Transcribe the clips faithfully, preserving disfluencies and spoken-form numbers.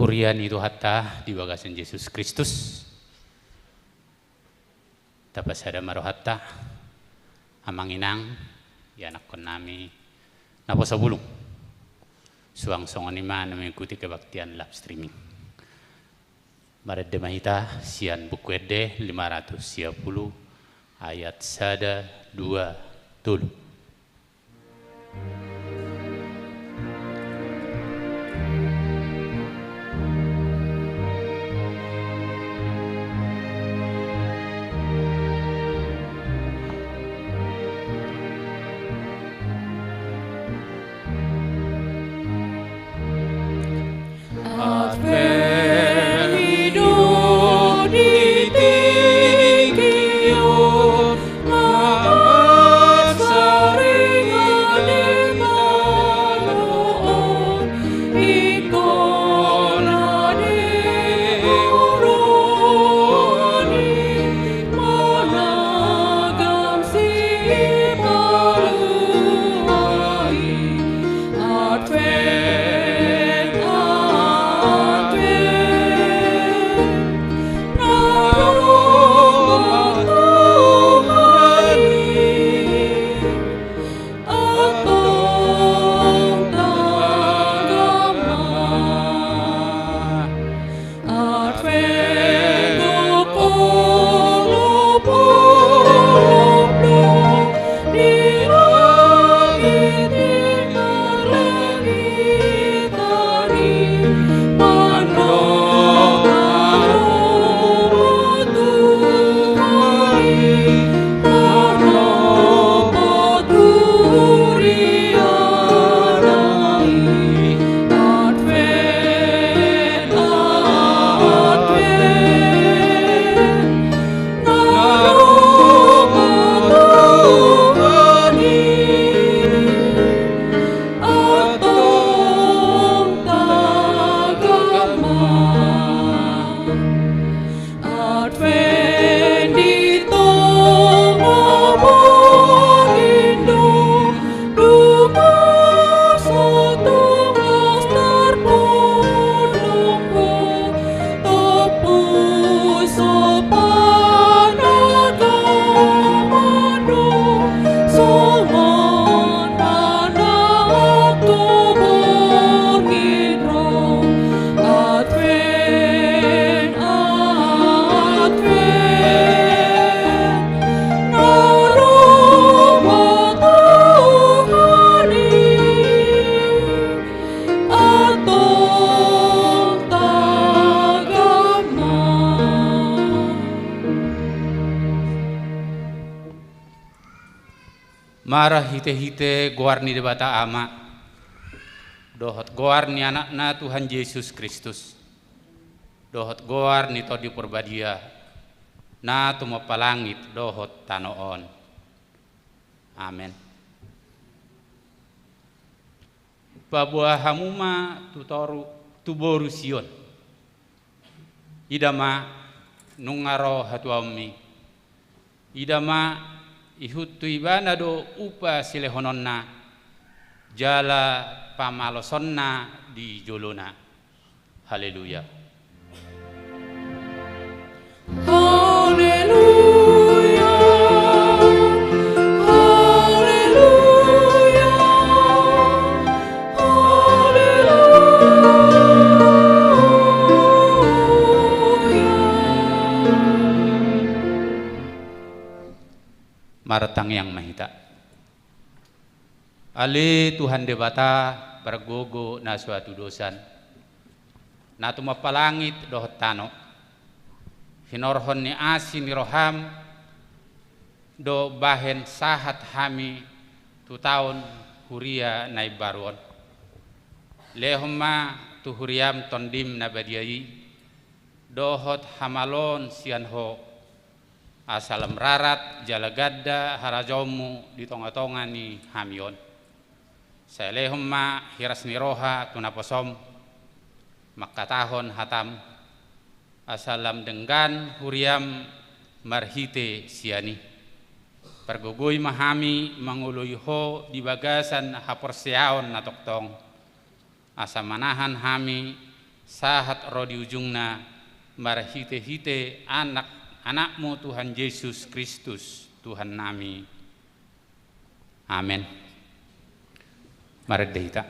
Huria ni Tuhanta di bagasan Jesus Kristus, tapasada ma rohanta, amang inang, ianakhon nami naposobulung. Suang songon i ma na mengikuti kebaktian live streaming. Marende ma hita sian Buku Ende lima ratus sia pulu, ayat sada, dua, tolu. Marhitehite goar ni Debata Ama, dohot goar ni Anakna Tuhan Jesus Kristus, dohot goar ni Tondi Porbadia, na tumompa langit dohot tano on. Amen. Paboa hamu ma tu toru, tu boru Sion. Ida ma, nunga ro hatuaonmi. Ida ma, ihut tu ibana do upa silehononna, jala pamalosonna di jolona. Haleluya. Haleluya. Haleluya. Haleluya. Martangiang ma hita. Ale Tuhan Debata, pargogo na so hatudosan, na tumompa langit dohot tano, hinorhon ni asi ni roham do bahen sahat hami tu taon huria na imbaru on. Lehon ma tu huriam Tondim na badia i, dohot hamaloon sian Ho, asa lam rarat jala ganda harajaonmu di tongatonga ni hami on. Sai lehon ma hiras ni roha tu naposom, mangkatahon hatam, asa lam denggan huriam marhite sian i. Pargogoi ma hami mangoloi Ho di bagasan haporseaon na tongtong, asa manahan hami sahat ro di ujungna, marhite-hite Anak, Anakmu Tuhan Jesus Kristus, Tuhannami. Amen. Marende hita.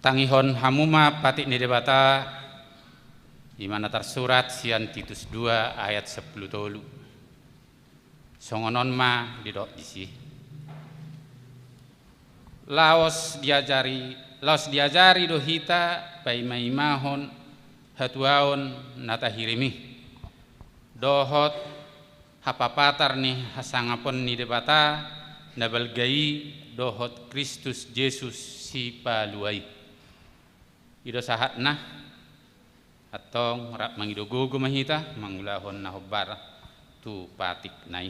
Tangihon hamu ma patik ni Debata, i ma na tarsurat sian Titus dua ayat sampulu tolu. Songon on ma didok disi. Laos diajari, laos diajari do hita paima-imahon hatuaon na tahirim i, dohot hapapatar ni hasangapon ni Debata na balga i dohot Kristus Jesus Sipalua i. I do sahatna. Antong rap mangido gogo ma hita mangulahon na hombar tu patikna i.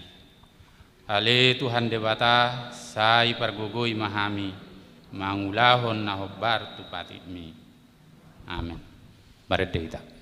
Ale Tuhan Debata, sai pargogoi ma hami mangulahon na hombar tu patikmi. Amen. Marende hita.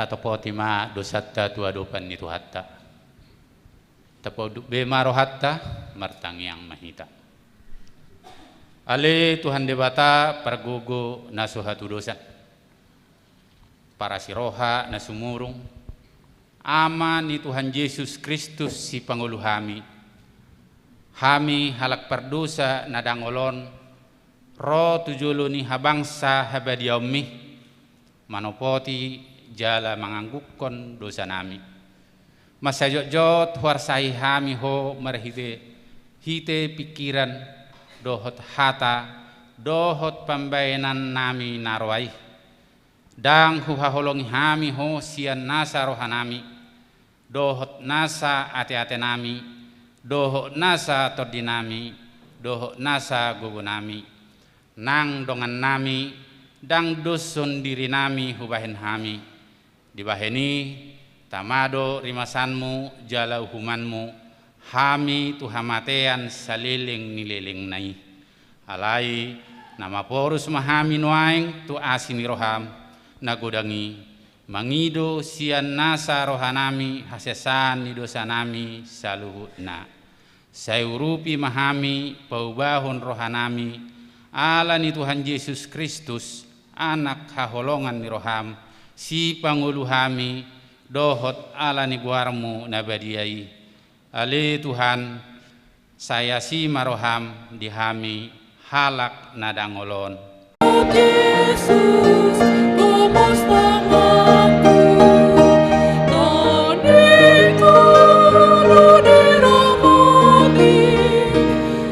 Tatopoti ma dosanta tu adopan ni Tuhanta. Tapoduk be ma rohanta, martangiang ma hita. Ale Tuhan Debata, pargogo na so hatudosan, parasi roha na sumurung, Ama ni Tuhan Jesus Kristus, Sipangolu hami, hami halak pardosa na dangol on, ro tu jolo ni habangsa habadiaonmi, manopoti jala manganggukkon dosanami. Mansai jotjot huarsahi hami Ho marhite-hite pingkiran, dohot hata, dohot pambaenannami na roa i. Ndang huhaholongi hami Ho sian nasa rohanami, dohot nasa ateatenami, dohot nasa tondinami, dohot nasa gogonami. Nang dongannami, ndang doshon dirinami hubahen hami. Dibahen i, tama do rimasanmu jala uhumanmu hami tu hamatean saleleng ni lelengna i. Alai na maporus ma hami nuaeng tu asi ni roham na godang i, mangido sian nasa rohanami hasesaan ni dosanami saluhutna. Sai urupi ma hami paubahon rohanami, ala ni Tuhan Jesus Kristus, Anak haholongan ni roham, Sipangolu hami, dohot ala ni goarmu na badia i. Ale Tuhan, Sai asi ma roham di hami halak na dangol on. Jesus, gomos tanganku, tondingku, ro di ramoti,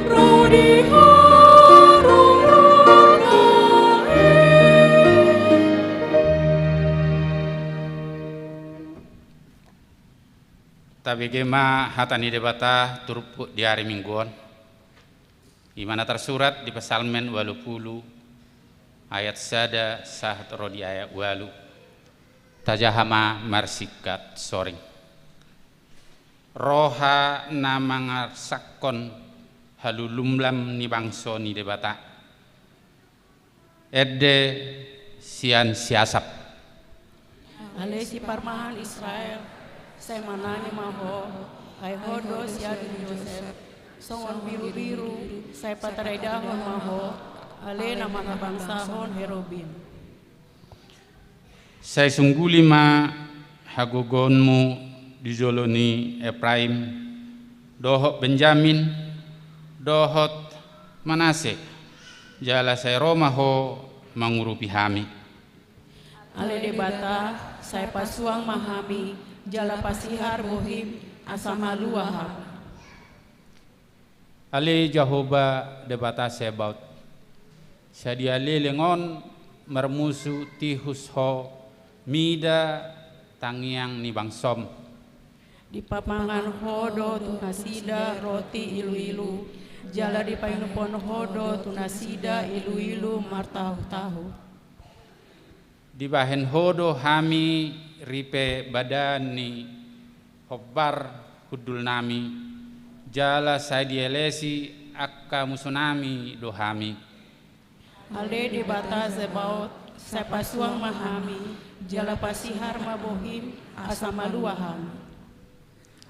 ro di haroro nai. Tabege ma hata ni Debata turpuk di ari Minggu on. I ma na tarsurat di Psalmen ualu pulu ayat sada sahat ro di ayat ualu. Tajaha ma marsingkat soring. Roha na mangarsakkon halulumlam ni bangso ni Debata. Ende sian siasap. Ale siparmahan Israel, sai manangi ma ho, ai ho do siadu ni Josep, songon birubiru, sai pataraidahon ma ho, ale na manghabangsahon herubim. Sai sungguli ma hagogoonmu di jolo ni Epraim, dohot Benjamin, dohot Manase, jala sai ro ma ho mangurupi hami. Ale Debata, sai pasuang ma hami, jala pasihar bohim, asa malua hami. Ale Jahowa Debata Sebaot, sadia leleng on marmusu tihus ho mida tangiang ni bangsom. Dipamangan ho do tu nasida roti iluilu, jala dipainumhon ho do tu nasida iluilu martahu-tahu. Dibahen ho do hami ripe badan ni hombar hundulnami, jala sai dielesi angka musunami do hami. Ale Debata Zebaot, sai pasuang ma hami, jala pasihar ma bohim, asa malua hami.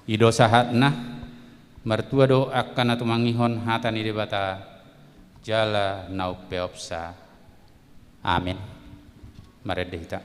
I do sahatna, martua do angka na tumangihon hata ni Debata, jala na umpeopsa. Amen. Marende hita.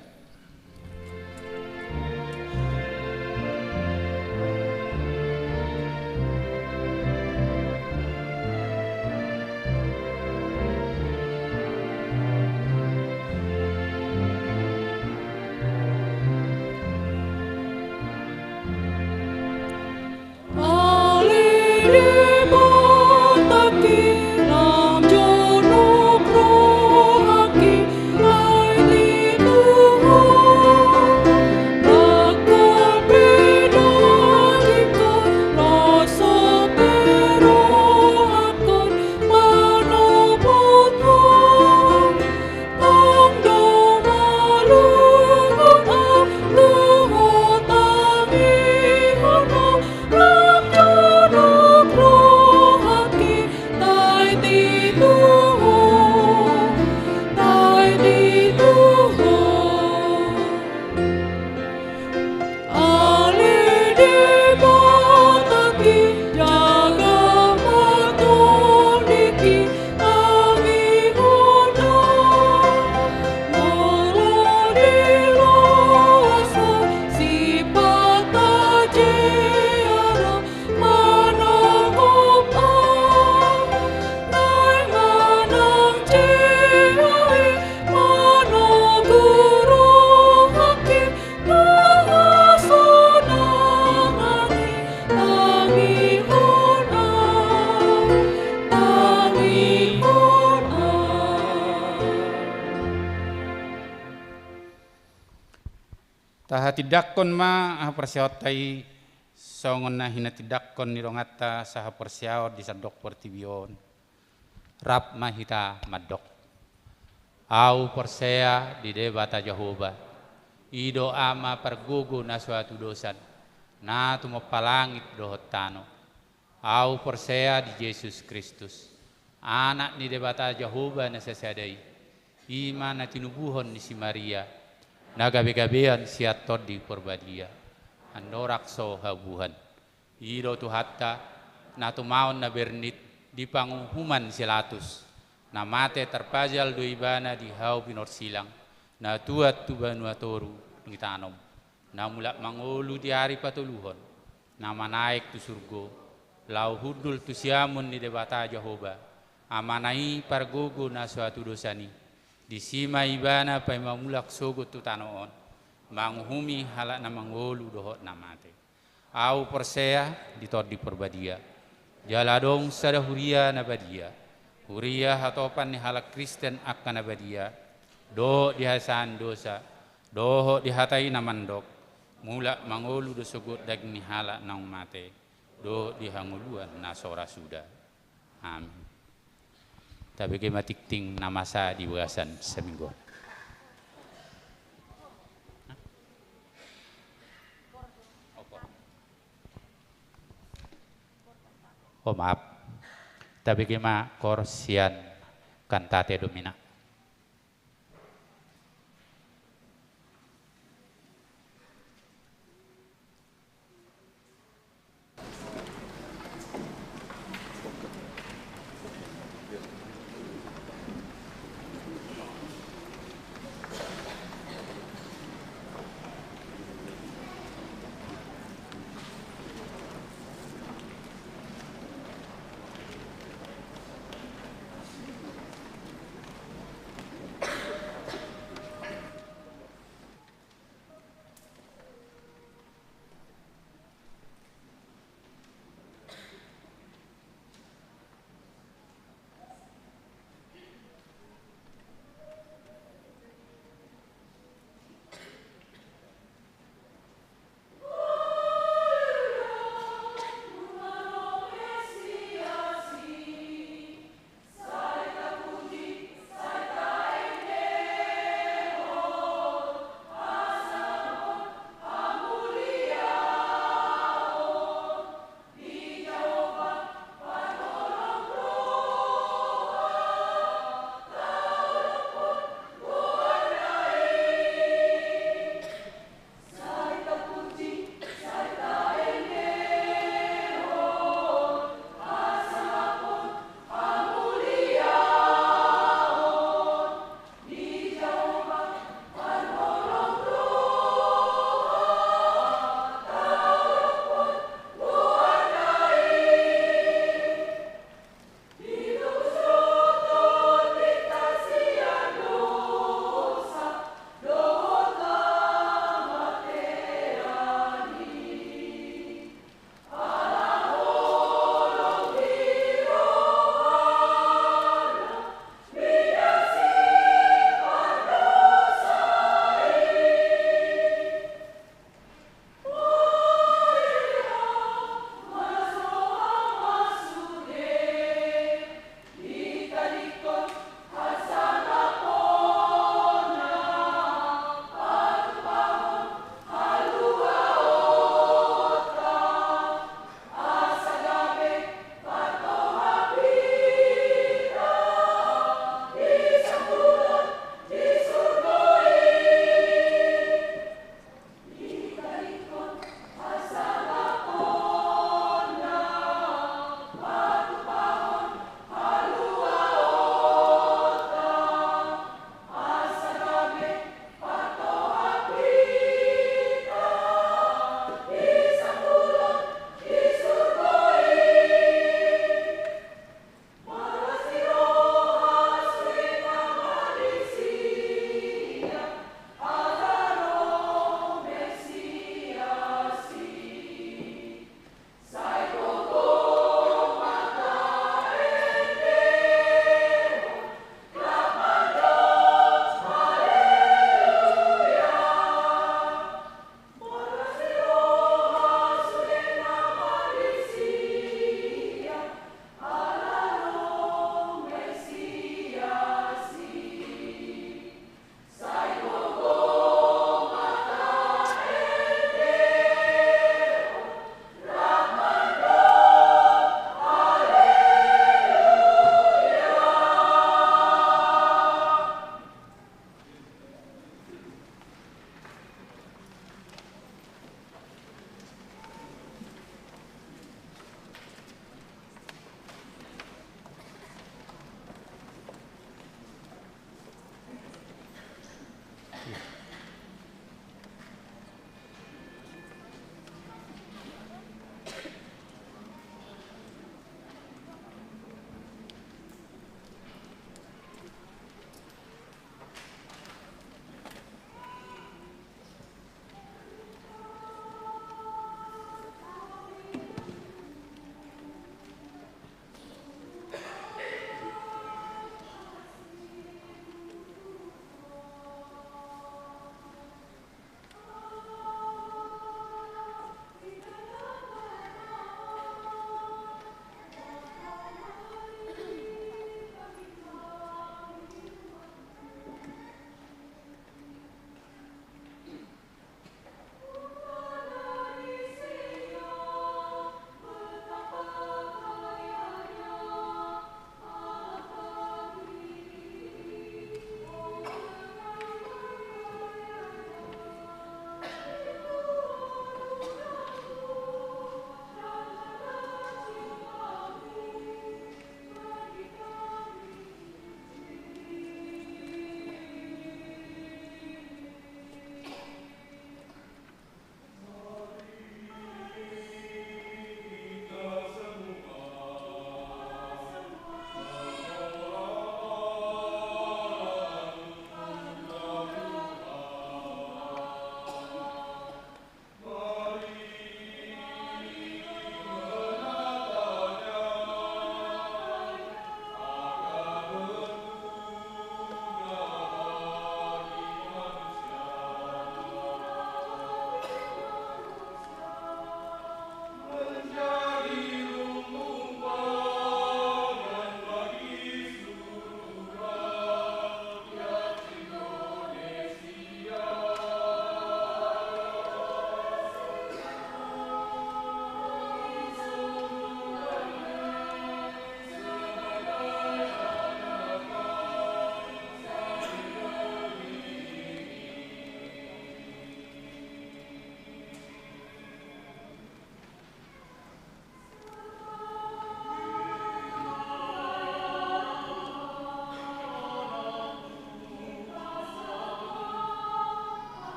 Tahatindangkon ma haporseaonta i songon na hinatindangkon ni donganta sahaporseaon di sandok portibi on. Rap ma hita mandok. Ahu porsea di Debata Jahowa, i do Ama pargogo na so hatudosan, na tumompa langit dohot tano. Ahu porsea di Jesus Kristus, Anak ni Debata Jahowa na sasada i, i ma na tinubuhon ni si Maria, na gabegabean sian Tondi Porbadia, andorang so haubuhan. I do Tuhanta, na tumaon na bernit di panguhuman si Latus, na mate tarpajal do ibana di hau pinorsilang, na tuat tu banua toru dung ditanom, na mulak mangolu di ari patoluhon, na manaek tu surgo, laho hundul tu siamun ni Debata Jahowa, Amana i pargogo na so hatudosan i. Disi ma Ibana paima mulak sogot tu tano on, manguhumi halak na mangolu dohot na mate. Ahu porsea di Tondi Parbadia, jala adong sada huria na badia, huria hatopan ni halak Kristen angka na badia, dohot di hasesaan dosa, dohot di hata i na mandok, mulak mangolu do sogot daging ni halak naung mate, dohot di hangoluan na so ra suda. Amin. Tabege ma tingting na masa di bagasan saminggu on. Oh, maaf. Tabege ma koor sian Cantate Domina.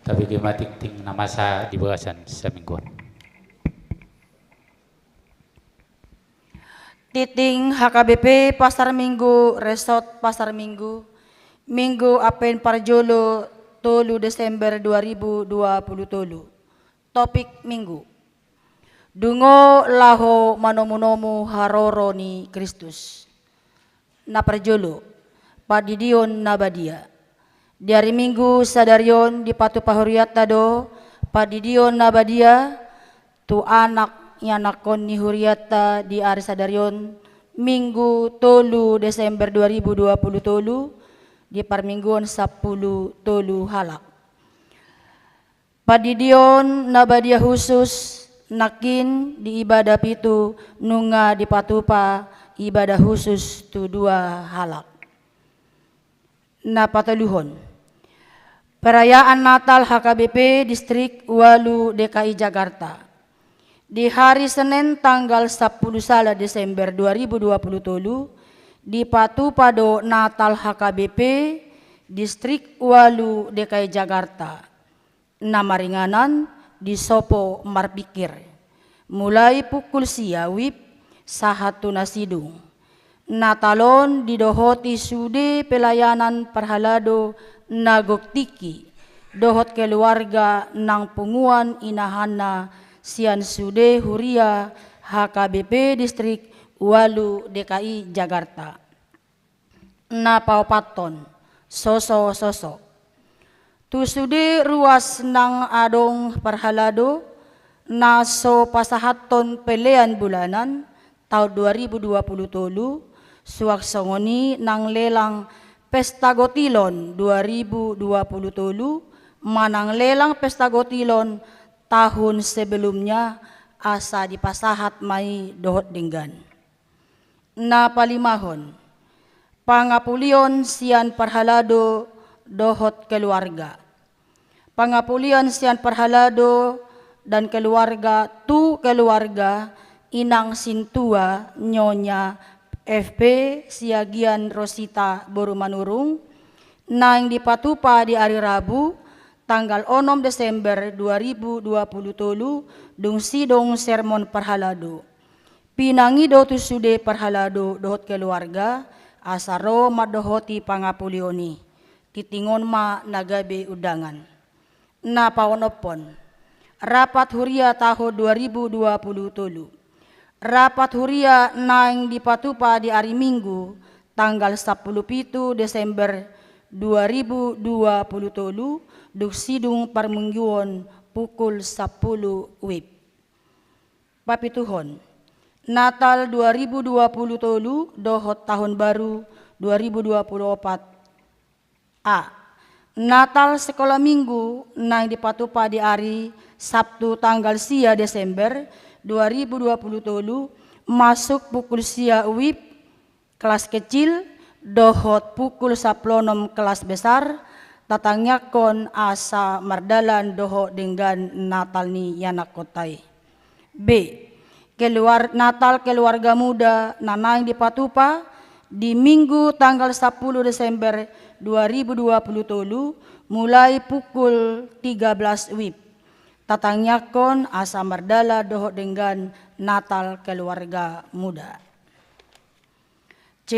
Tabege ma tingting na masa di bagasan samingguon. Tingting H K B P Pasar Minggu, Resort Pasar Minggu, Minggu Advent parjolo, tolu Desember dua ribu dua puluh tolu. Topik Minggu: Dungo laho manomunomu haroro ni Kristus. Na parjolo, pandidion na badia. Di ari Minggu sadari on dipatupa hurianta do pandidion na badia tu anak ianakhon ni hurianta di ari sadari on, Minggu tolu Desember dua ribu dua puluh tolu, di parmingguon sampulu tolu halak. Pandidion na badia husus nangkin di ibada pitu nunga dipatupa ibada husus tu dua halak. Na patoluhon, perayaan Natal H K B P Distrik ualu D K I Jakarta. Di hari Senen tanggal sampulu sada Desember dua ribu dua puluh tolu, dipatupa do Natal H K B P Distrik ualu D K I Jakarta. Na maringanan disopo marpingkir. Mulai pukul sia wib sahat tu na sidung. Natal on didohoti sude pelayanan parhalado na gok tingki dohot keluarga nang punguan inahanna sian sude huria H K B P Distrik ualu D K I Jakarta. Na paopathon, sosososo. Tu sude ruas nang adong parhalado na so pasahathon pelean bulanan taon dua ribu dua puluh tolu, suang songon i nang lelang Pesta Gotilon dua ribu dua puluh tolu, manang lelang Pesta Gotilon tahun sebelumnya, asa dipasahat ma i dohot denggan. Na palimahon, pangapulion sian parhalado dohot keluarga. Pangapulion sian parhalado dan keluarga tu keluarga inang sintua Nyonya F P Siagian Rosita boru Manurung, naeng dipatupa di ari Rabu tanggal onom Desember dua ribu dua puluh tolu, dung sidung sermon parhalado. Pinangido tu sude parhalado dohot keluarga asa ro mandohoti pangapulion i. Tingting on ma na gabe undangan. Na paonomhon, rapat huria tahun dua ribu dua puluh tolu. Rapat huria naeng dipatupa di ari Minggu tanggal sampulu pitu Desember dua ribu dua puluh tolu, dung sidung parmingguon pukul sampulu wib. Papituhon, Natal dua ribu dua puluh tolu dohot Tahun Baru dua ribu dua puluh opat. A. Natal Sekolah Minggu naeng dipatupa di ari Sabtu tanggal sia Desember dua ribu dua puluh tolu, masuk pukul sia wib kelas kecil dohot pukul sampulu onom kelas besar, tatangiangkon asa mardalan dohot denggan Natal ni ianakhonta i. B. Keluar-, Natal Keluarga Muda na naeng dipatupa di Minggu tanggal sampulu Desember dua ribu dua puluh tolu, mulai pukul tiga belas wib. Tatangiangkon asa mardalan dohot denggan Natal Keluarga Muda. C.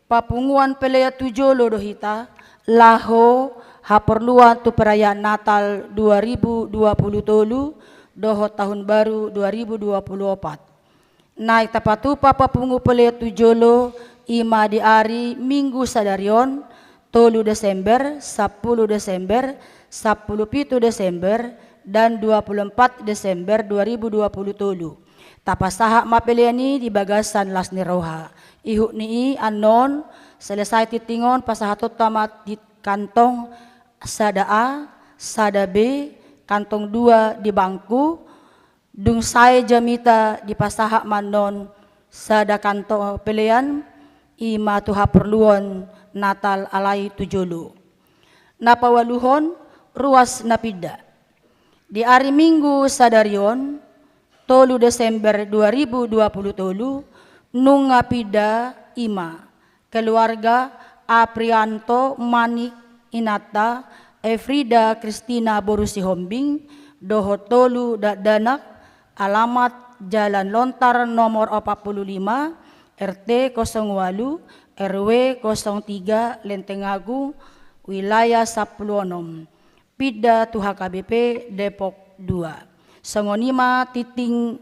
Papunguan pelean tu jolo do hita, laho haporluan tu perayaan Natal dua ribu dua puluh tolu dohot Tahun Baru dua ribu dua puluh opat. Naeng tapatupa papungu pelean tu jolo, i ma di ari Minggu sadari on, tolu Desember, sampulu Desember, sampulu pitu Desember, dan dua puluh empat Desember dua ribu dua puluh tolu. Tapasahat ma pelean i di bagasan las ni roha. Ihut ni i annon, selesai tingting on, pasahatonta ma di kantong sada A, sada B, kantong dua di bangku, dung sae jamita dipasahat ma annon sada kantong pelean, i ma tu haporluan Natal alai tu jolo. Na paualuhon, ruas na pinda. Di ari Minggu sadari on, tolu Desember dua ribu dua puluh tolu, nunga pinda i ma keluarga Aprianto Manik inanta Efrida Kristina boru Sihombing, dohot tolu dakdanak, alamat Jalan Lontar nomor opat puluh lima, R T kosong ualu, R W kosong tiga, Lenteng Agung, wilayah sampulu onom, pinda tu H K B P Depok dua. Songon i ma tingting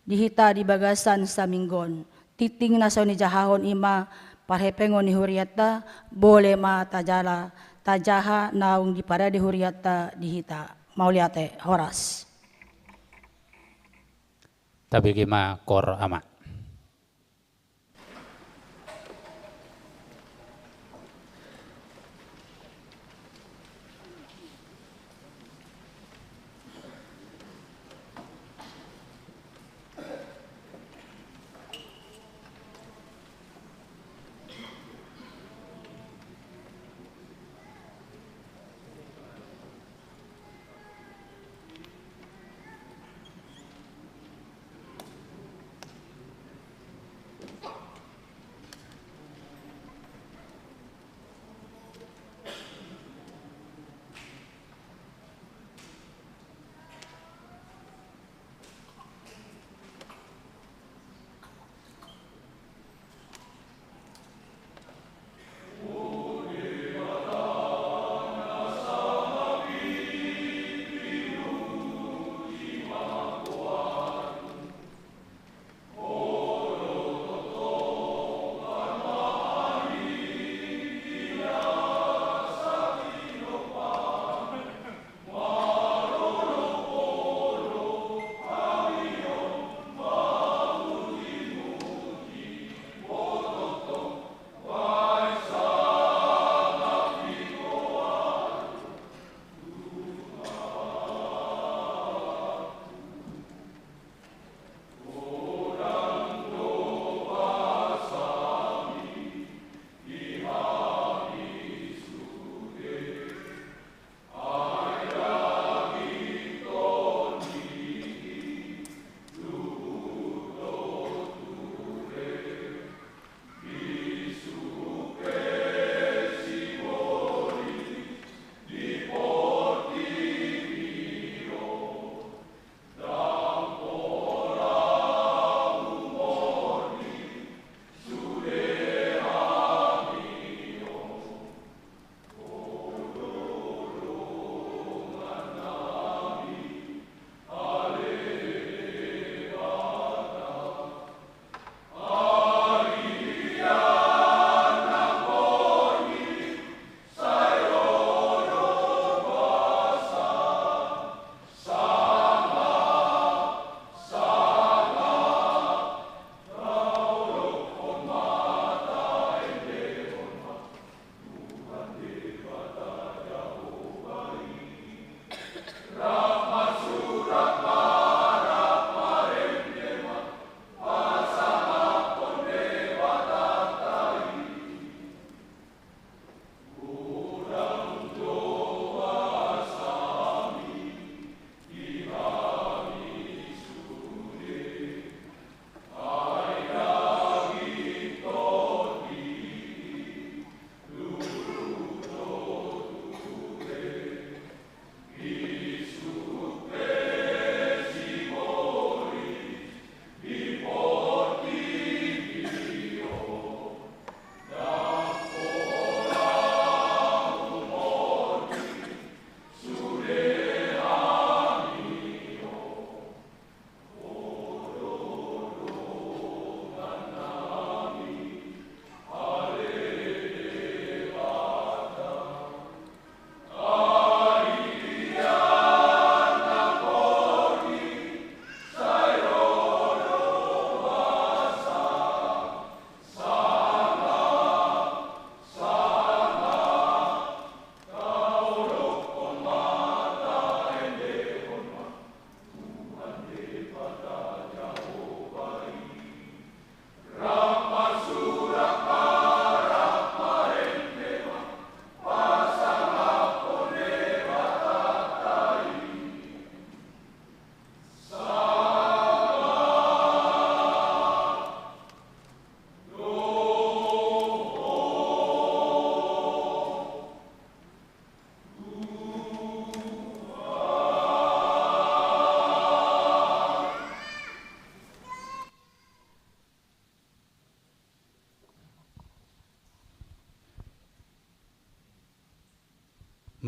di hita di bagasan saminggu on. Tingting na so nijahahon i ma parhepengon ni hurianta, bole ma tajala, tajaha naung diparade hurianta di hita. Mauliate, horas. Tabege ma, Koor Ama.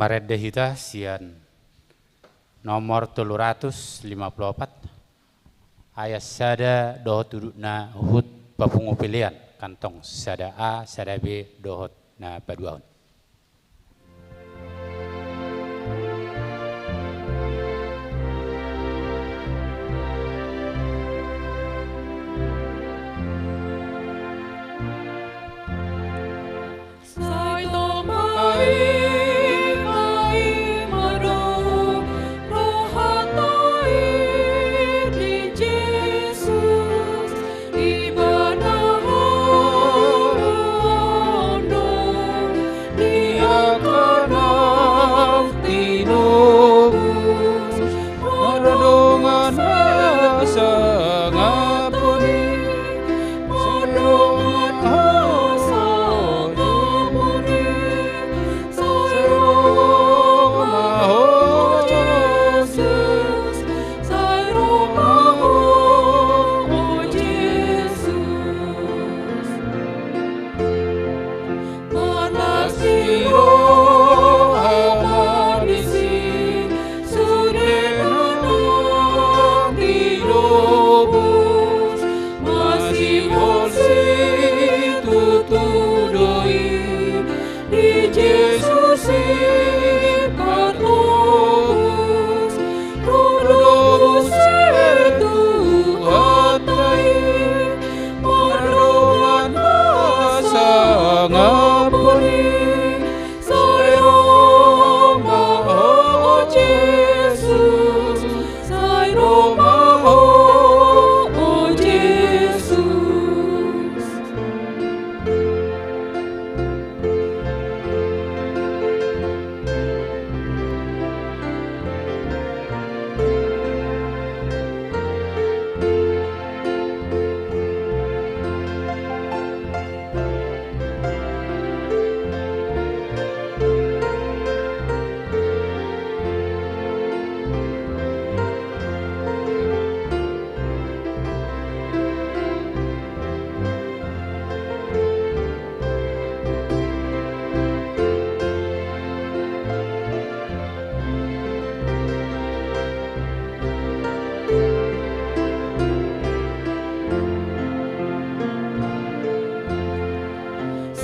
Marende hita sian nomor tolu ratus lima pulu opat, ayat sada dohot udutna huhut papungu pelean, kantong sada A, sada B dohot na paduahon. Sai tong ma i, ma i ma do rohanta i di Jesus, Ibana haluaon do di angka na tinobus, mardongan hasangapon i, mardongan hasangapon i, sai ro ma ho Jesus, sai ro ma ho, o Jesus. Marlas ni roha ma disi, sude na tinobus, masihol situtu do i di Jesus i partobus, ro do muse Tuhanta i, mardongan hasangapon i, sai ro ma ho, o Jesus, sai ro ma ho, o Jesus.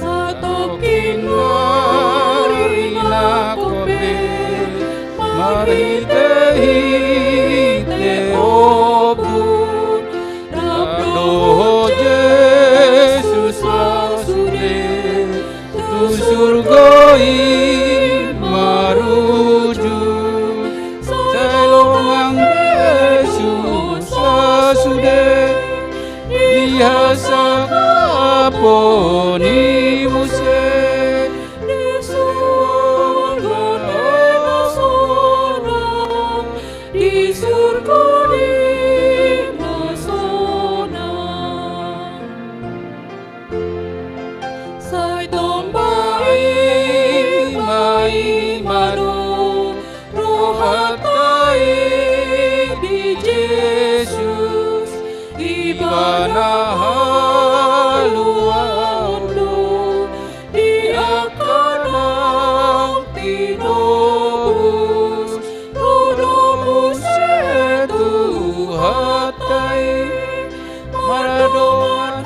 Satongkin nari nangkok pe marhitehite ombun, rap dohot Jesus laos sude tu surgo i marujung. Sai longang Jesus laos sude di hasangapon i muse, di surgo i ma sonang, di surgo i ma sonang. Sai tong ma i, ma i ma do rohanta i di Jesus, Ibana haluaon do di angka na tinobus, ro do muse Tuhanta i, mardongan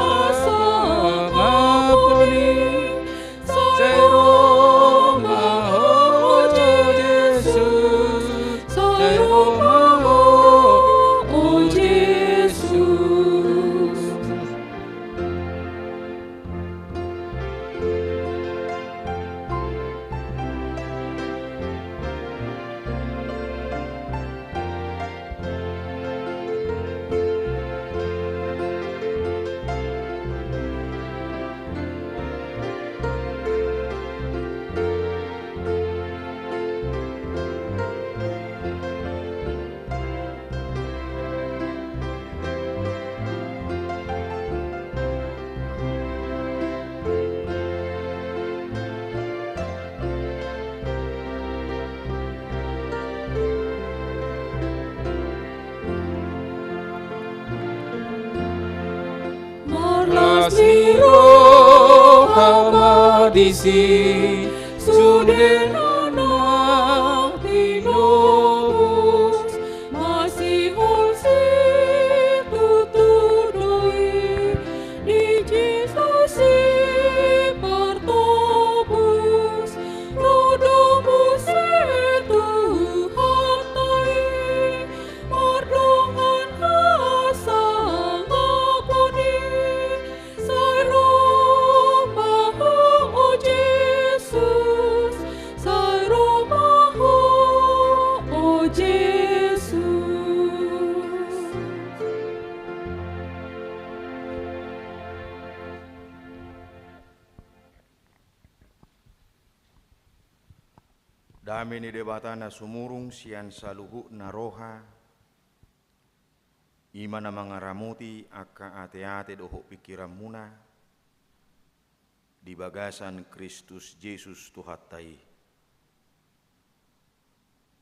hasangapon i, sai ro ma ho, o Jesus, sai ro ma ho, o Jesus. Marlas ni roha ma disi, sude na Jesus. Dame ni Debata na sumurung sian saluhutna roha, i ma na mangaramoti angka ateate dohot pingkiranmuna di bagasan Kristus Jesus Tuhanta i.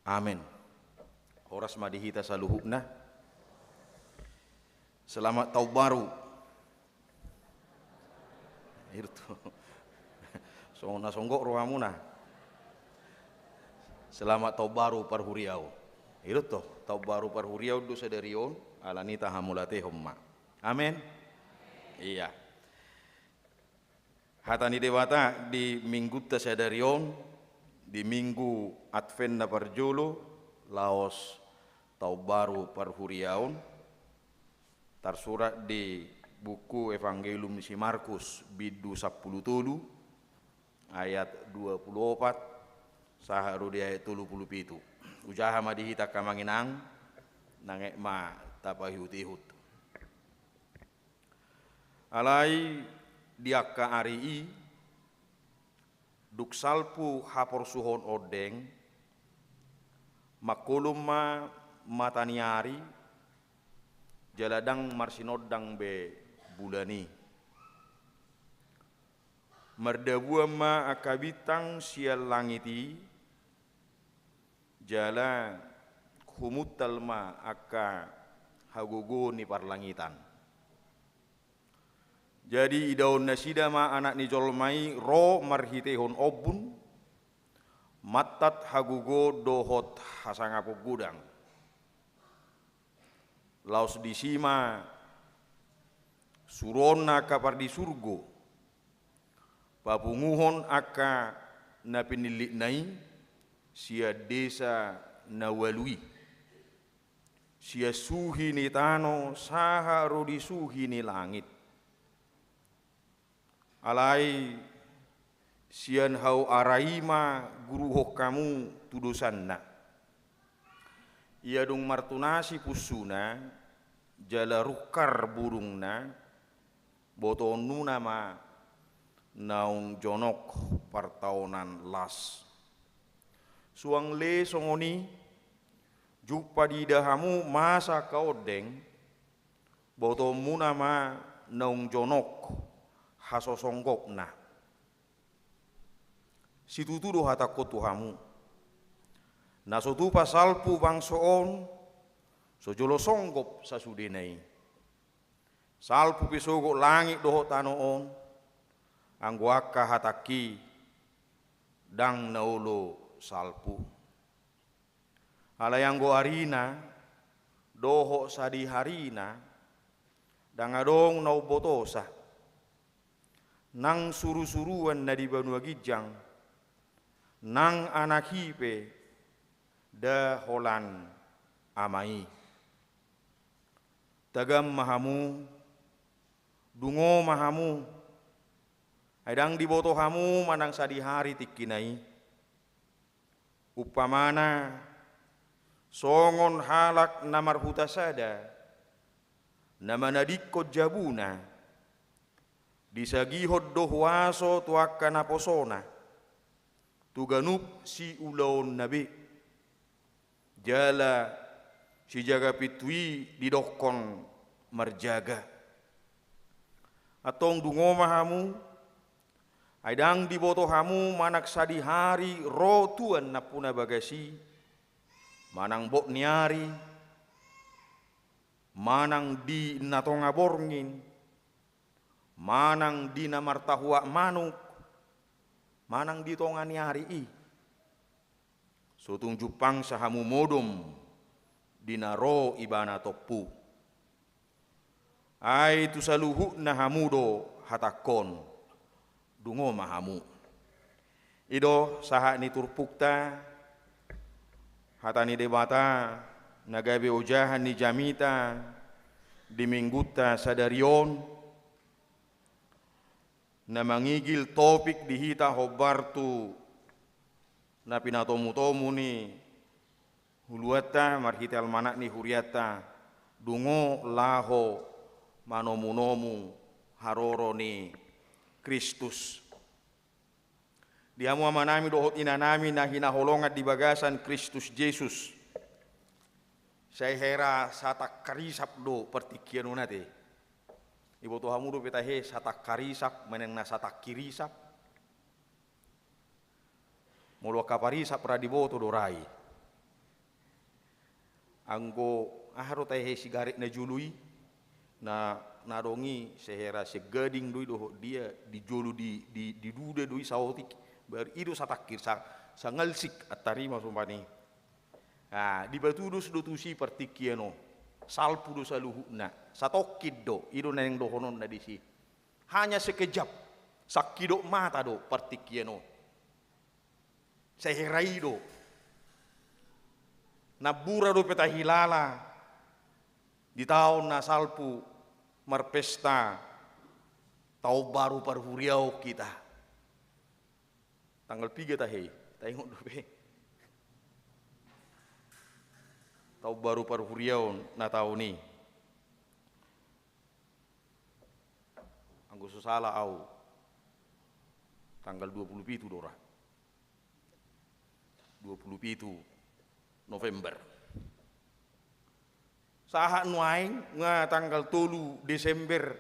Amen. Horas ma di hita saluhutna. Selamat Tahun Baru. Itu. Songon na songgop rohamuna. Selamat Tahun Baru parhuriaon. Itu toh, Tahun Baru parhuriaon do sadari on, alani i tahamauliatehon ma. Amen. Iya. Hata ni Debata di Minggunta sadari on, di Minggu Advent na parjolo, laos Tahun Baru parhuriaon, tarsurat di buku Evangelium ni si Markus, bindu sampulu tolu, ayat dua pulu opat, sahat ro di ayat tolu pulu pitu. Hujaha ma di hita angka amang inang, nang aek ma tapaihutihut. Alai di angka ari i, dung salpu haporsuhon ondeng, mangkolom ma mata ni ari, jala ndang marsinondang be bulan i. Mardabuan ma angka bintang sian langit i, jala humuntal ma angka hagogo ni parlangitan. Jadi idaon nasida ma Anak ni jolma i ro marhitehon ombun, mantat hagogoon dohot hasangapon godang. Laos disi ma suruonna angka pardisurgo papunguhon angka na pinillitna i sian desa na ualu i, sian suhi ni tano sahat ro di suhi ni langit. Alai sian hau ara i ma guruhon hamu tudosanna. Ia dung martunasi punsuna, jala rungkar burungna, botoonmuna ma naung jonok partaonan las. Suang le songon i, jumpa diida hamu masa angka ondeng, botoonmuna ma naung jonok hasosonggopna. Situtu do hatangkon tu hamu, na so tupa salpu bangso on, so jolo songgop sasudena i. Salpu pe sogot langit dohot tano on, anggo angka hatangki ndang na olo salpu. Alai anggo arina dohot sadiharina, ndang adong na umbotosa. Nang surusuruan na di banua ginjang, nang anak i pe nda holan ama i. Tagam ma hamu, dungo ma hamu, ai ndang diboto hamu manang sadihari tingkina i. Umpamana, songon halak na marhuta sada, na manadingkon jabuna, disagihon do huaso tu angka naposona, tu ganup siulaonna be. Jala sijaga pintu i didokkon marjaga. Antong dungo ma hamu, ai ndang diboto hamu manang sadihari ro tuan nampuna bagas i, manang bot ni ari, manang di na tonga borngin, manang di na martahuak manuk, manang di tonga ni ari i. So tung jumpangsa hamu modom di na ro ibana tompu. Ai tu saluhutna hamu do hatangkon, dungo ma hamu. I do sahat ni turpukta, hata ni Debata na gabe ojahan ni jamita di Minggunta sadari on, na mangigil topik di hita hombar tu na pinatomutomu ni Uluanta marhite almanak ni hurianta, dungo laho manomunomu haroro ni Kristus. Di hamu amanami dohot inanami na hinaholongan di bagasan Kristus Jesus. Sai hera satangkarisap do partingkian on ate. Iboto hamu dope tahe satangkarisap manang na satangkirisap? Molo angka parisap ra diboto do ra i. Anggo aha do tahe sigaret na jolo i, na, na adong i sehera segading do i dohot dia, di jolo di, di, diduda do i saotik, baru i do satangkir, sa, sangalsik antarima sombani. Ah, dipatudos do tusi partingkian on. Salpu do saluhutna, satongkin do, i do naeng dohononna disi. Hanya sekejap, sangkidop mata do partingkian on. Sehera i do. Nambura dope tahilala di taon na salpu marpesta taon baru parhuriaon hita. Tanggal piga tahe i? Taingot dope. Taon baru parhuriaon na taon i. Anggo so sala au, tanggal dua pulu pitu do ra. Dua pulu pitu November. Sahat nuaeng nga tanggal tolu Desember.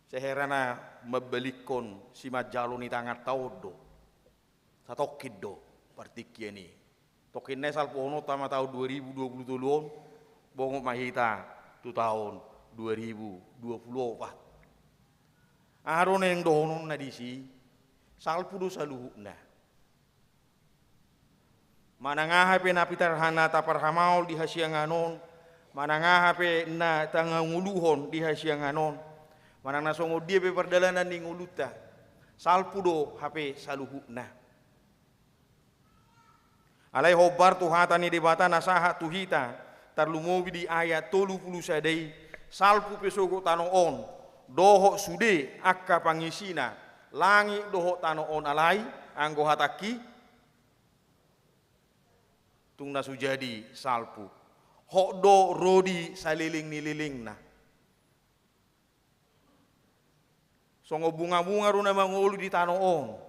Sehera na mambalikkon simanjalo ni tanganta on do. Satongkin do partingkian i. Tongkin nai salpuhononta ma taon dua ribu dua pulu tolu on, bongot ma hita tu taon dua ribu dua pulu opat. Aha do naeng dohononna disi? Salpu do saluhutna. Manang aha pe na pitar-, na taparhamaol di hasiangan on, manang aha pe na tangangoluhon di hasiangan on, manang na songon dia pe pardalanan ni ngolunta, salpu do hape saluhutna. Alai hombar tu hata ni Debata na sahat tu hita, tarlumobi di ayat tolu pulu sada i, salpu pe sogot tano on, dohot sude angka pangisina, langit dohot tano on alai, anggo hatangki, tung na so jadi salpu. Hot do ro di saleleng ni lelengna. Songon bunga-bunga do na mangolu di tano on.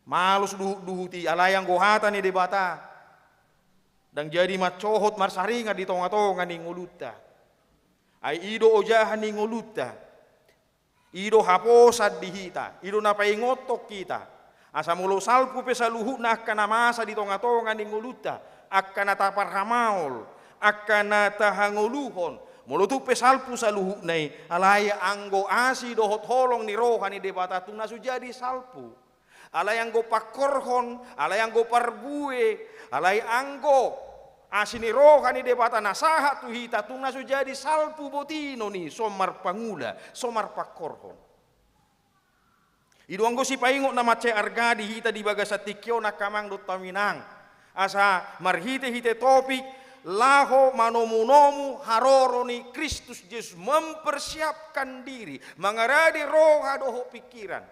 Malus duhut-duhut i, alai anggo hata ni Debata ndang jadi mansohot marsaringan di tonga-tonga ni ngolunta. Ai i do ojahan ni ngolunta. I do haposan di hita, i do na paingothon hita. Asa molo salpu pe saluhutna angka na masa di tonga-tonga ni ngolunta, angka na taparhamaol, angka na tahangoluhon, molo tung pe salpu saluhutna i, alai anggo asi dohot holong ni roha ni Debata tung na so jadi salpu. Alai anggo pangkorhon, alai anggo parbue, alai anggo asi ni roha ni Debata na sahat tu hita, tung na so jadi salpu botinon i, so marpangula, so marpangkorhon. I do anggo sipaingot na mansai arga di hita di bagasan tingki on angka amang dohot hami inang. Asa marhite-hite topik, laho manomu-nomu haroro ni Kristus Jesus, mempersiapkan diri, mangarade roha dohot pingkiran.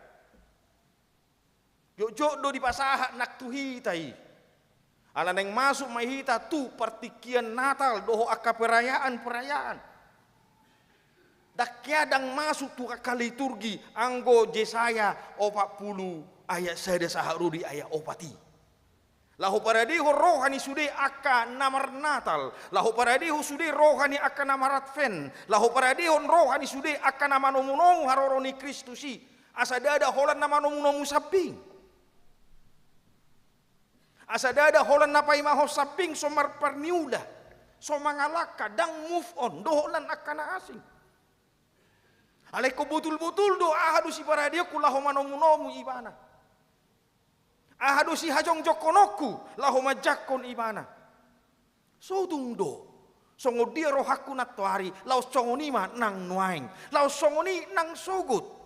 Jotjot do dipasahat nang tu hita i. Ala naeng masuk ma hita tu partingkian Natal dohot angka perayaan-perayaan. Ndang hea ndang masuk tu angka liturgi anggo Jesaya opat pulu ayat sada sahat ro di ayat opat i. Laho paradehon roha ni sude angka na marnatal, laho paradehon sude roha ni angka na maradvent, laho paradehon roha ni sude angka na manomu-nomu haroro ni Kristus i, asa ndada holan na manomu-nomu sambing. Asa ndada holan na paimahon sambing so marparniula, so mangalangka, ndang move on, dohot lan angka na asing. Alai ingkon botul-botul do aha do siparadeonku laho manomu-nomu ibana. Aha do sihajongjongkononku laho manjangkon ibana. So tung do. Songon dia rohangku nantoari, laos songon i ma nang nuaeng. Laos songon i nang sogot.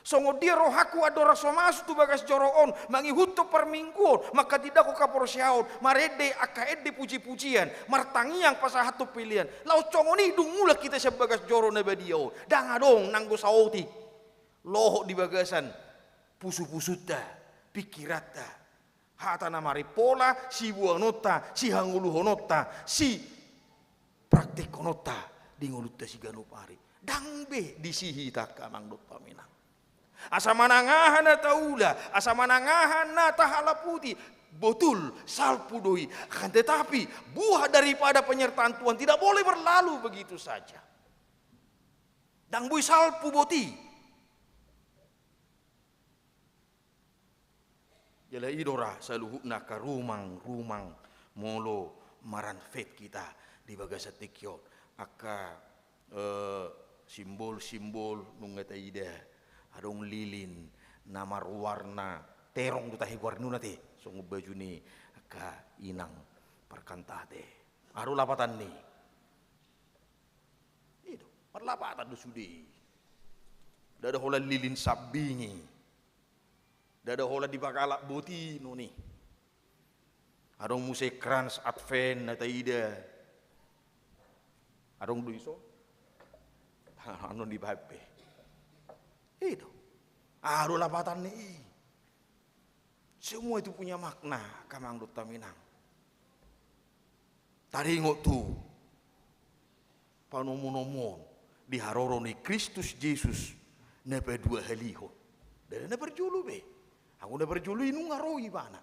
Songon dia rohangku andorang so masuk tu bagas joro on, mangihuthon parmingguon, mangkatindangkon haporseaon, marende angka ende puji-pujian, martangiang pasahathon pelean. Laos songon i dung mulak hita sian bagas joro na badia on. Ndang adong nanggo saotik lohot di bagasan pusu-pusunta, pingkiranta. Hata na marimpola, siboanonta, sihangoluhononta, sipraktekhononta di ngolunta siganup ari. Ndang be disi hita angka amang dohot hamu inang. Asa manang aha na taula, asa manang aha na tahalaputi, betul, salpu do i. Akan tetapi, buah daripada penyertaan Tuhan tidak boleh berlalu begitu saja. Ndang boi salpu boti. Jala i do ra saluhutna angka rumang-rumang molo maranvet hita di bagasan tingki on. Angka, eh, simbol-simbol nunga taida, adong lilin na marwarna terong do tahe goarna i, songon baju ni angka inang parkantate. Aha do lapatan ni i? I do, marlapatan do sude i. Ndada holan lilin sambing i. Ndada holan dipakalak boti non i. Adong muse krans Advent na taida. Adong do i so? Annon di babe. I do. Aha do lapatan ni i? Semua itu punya makna, angka amang dohot hamu inang. Taringot tu panomunomuon di haroro ni Kristus Jesus na paduahalihon. Ndada na parjolo be. Anggo na parjolo i nunga ro ibana.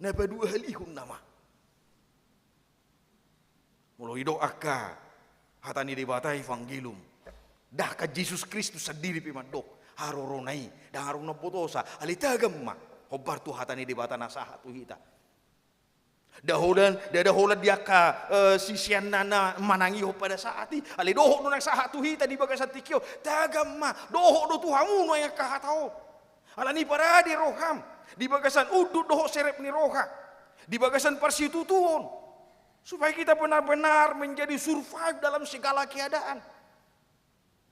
Na paduahalihon nama. Molo didok angka hata ni Debata, evangelium, ndang angka Jesus Kristus sandiri pe mandok harorona i, ndang haroro na umbotosa, alai tagam ma hombar tu hata ni Debata na sahat tu hita. Ndada holan, ndada holan di angka, eh, siseanna na manangihon pada saat i, alai dohot do na sahat tu hita di bagasan tingki on, tagam ma, dohot do tu hamu nuaeng angka hata on. Alani i parade roham di bagasan unduk dohot serep ni roha, di bagasan parsitutuon, supaya kita benar-benar menjadi survive dalam segala keadaan.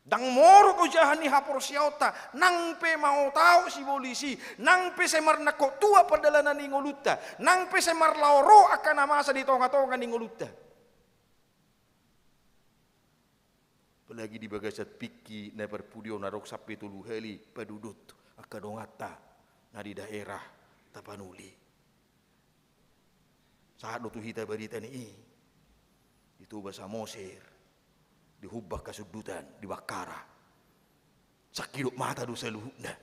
Ndang morot ojahan ni haporseaonta, nang pe maotaot sibolis i, nang pe sai marnangkok tua pardalanan ni ngolunta, nang pe sai marlaho ro angka na masa di tonga-tonga ni ngolunta. Apalagi di bagasan tingki na parpudi on, adong sampe tolu hali padudut angka donganta na di daerah Tapanuli. Sahat do tu hita barita ni i di Toba Samosir, di Humbang Hasundutan, di Bakkara. Sangkidop mata do saluhutna.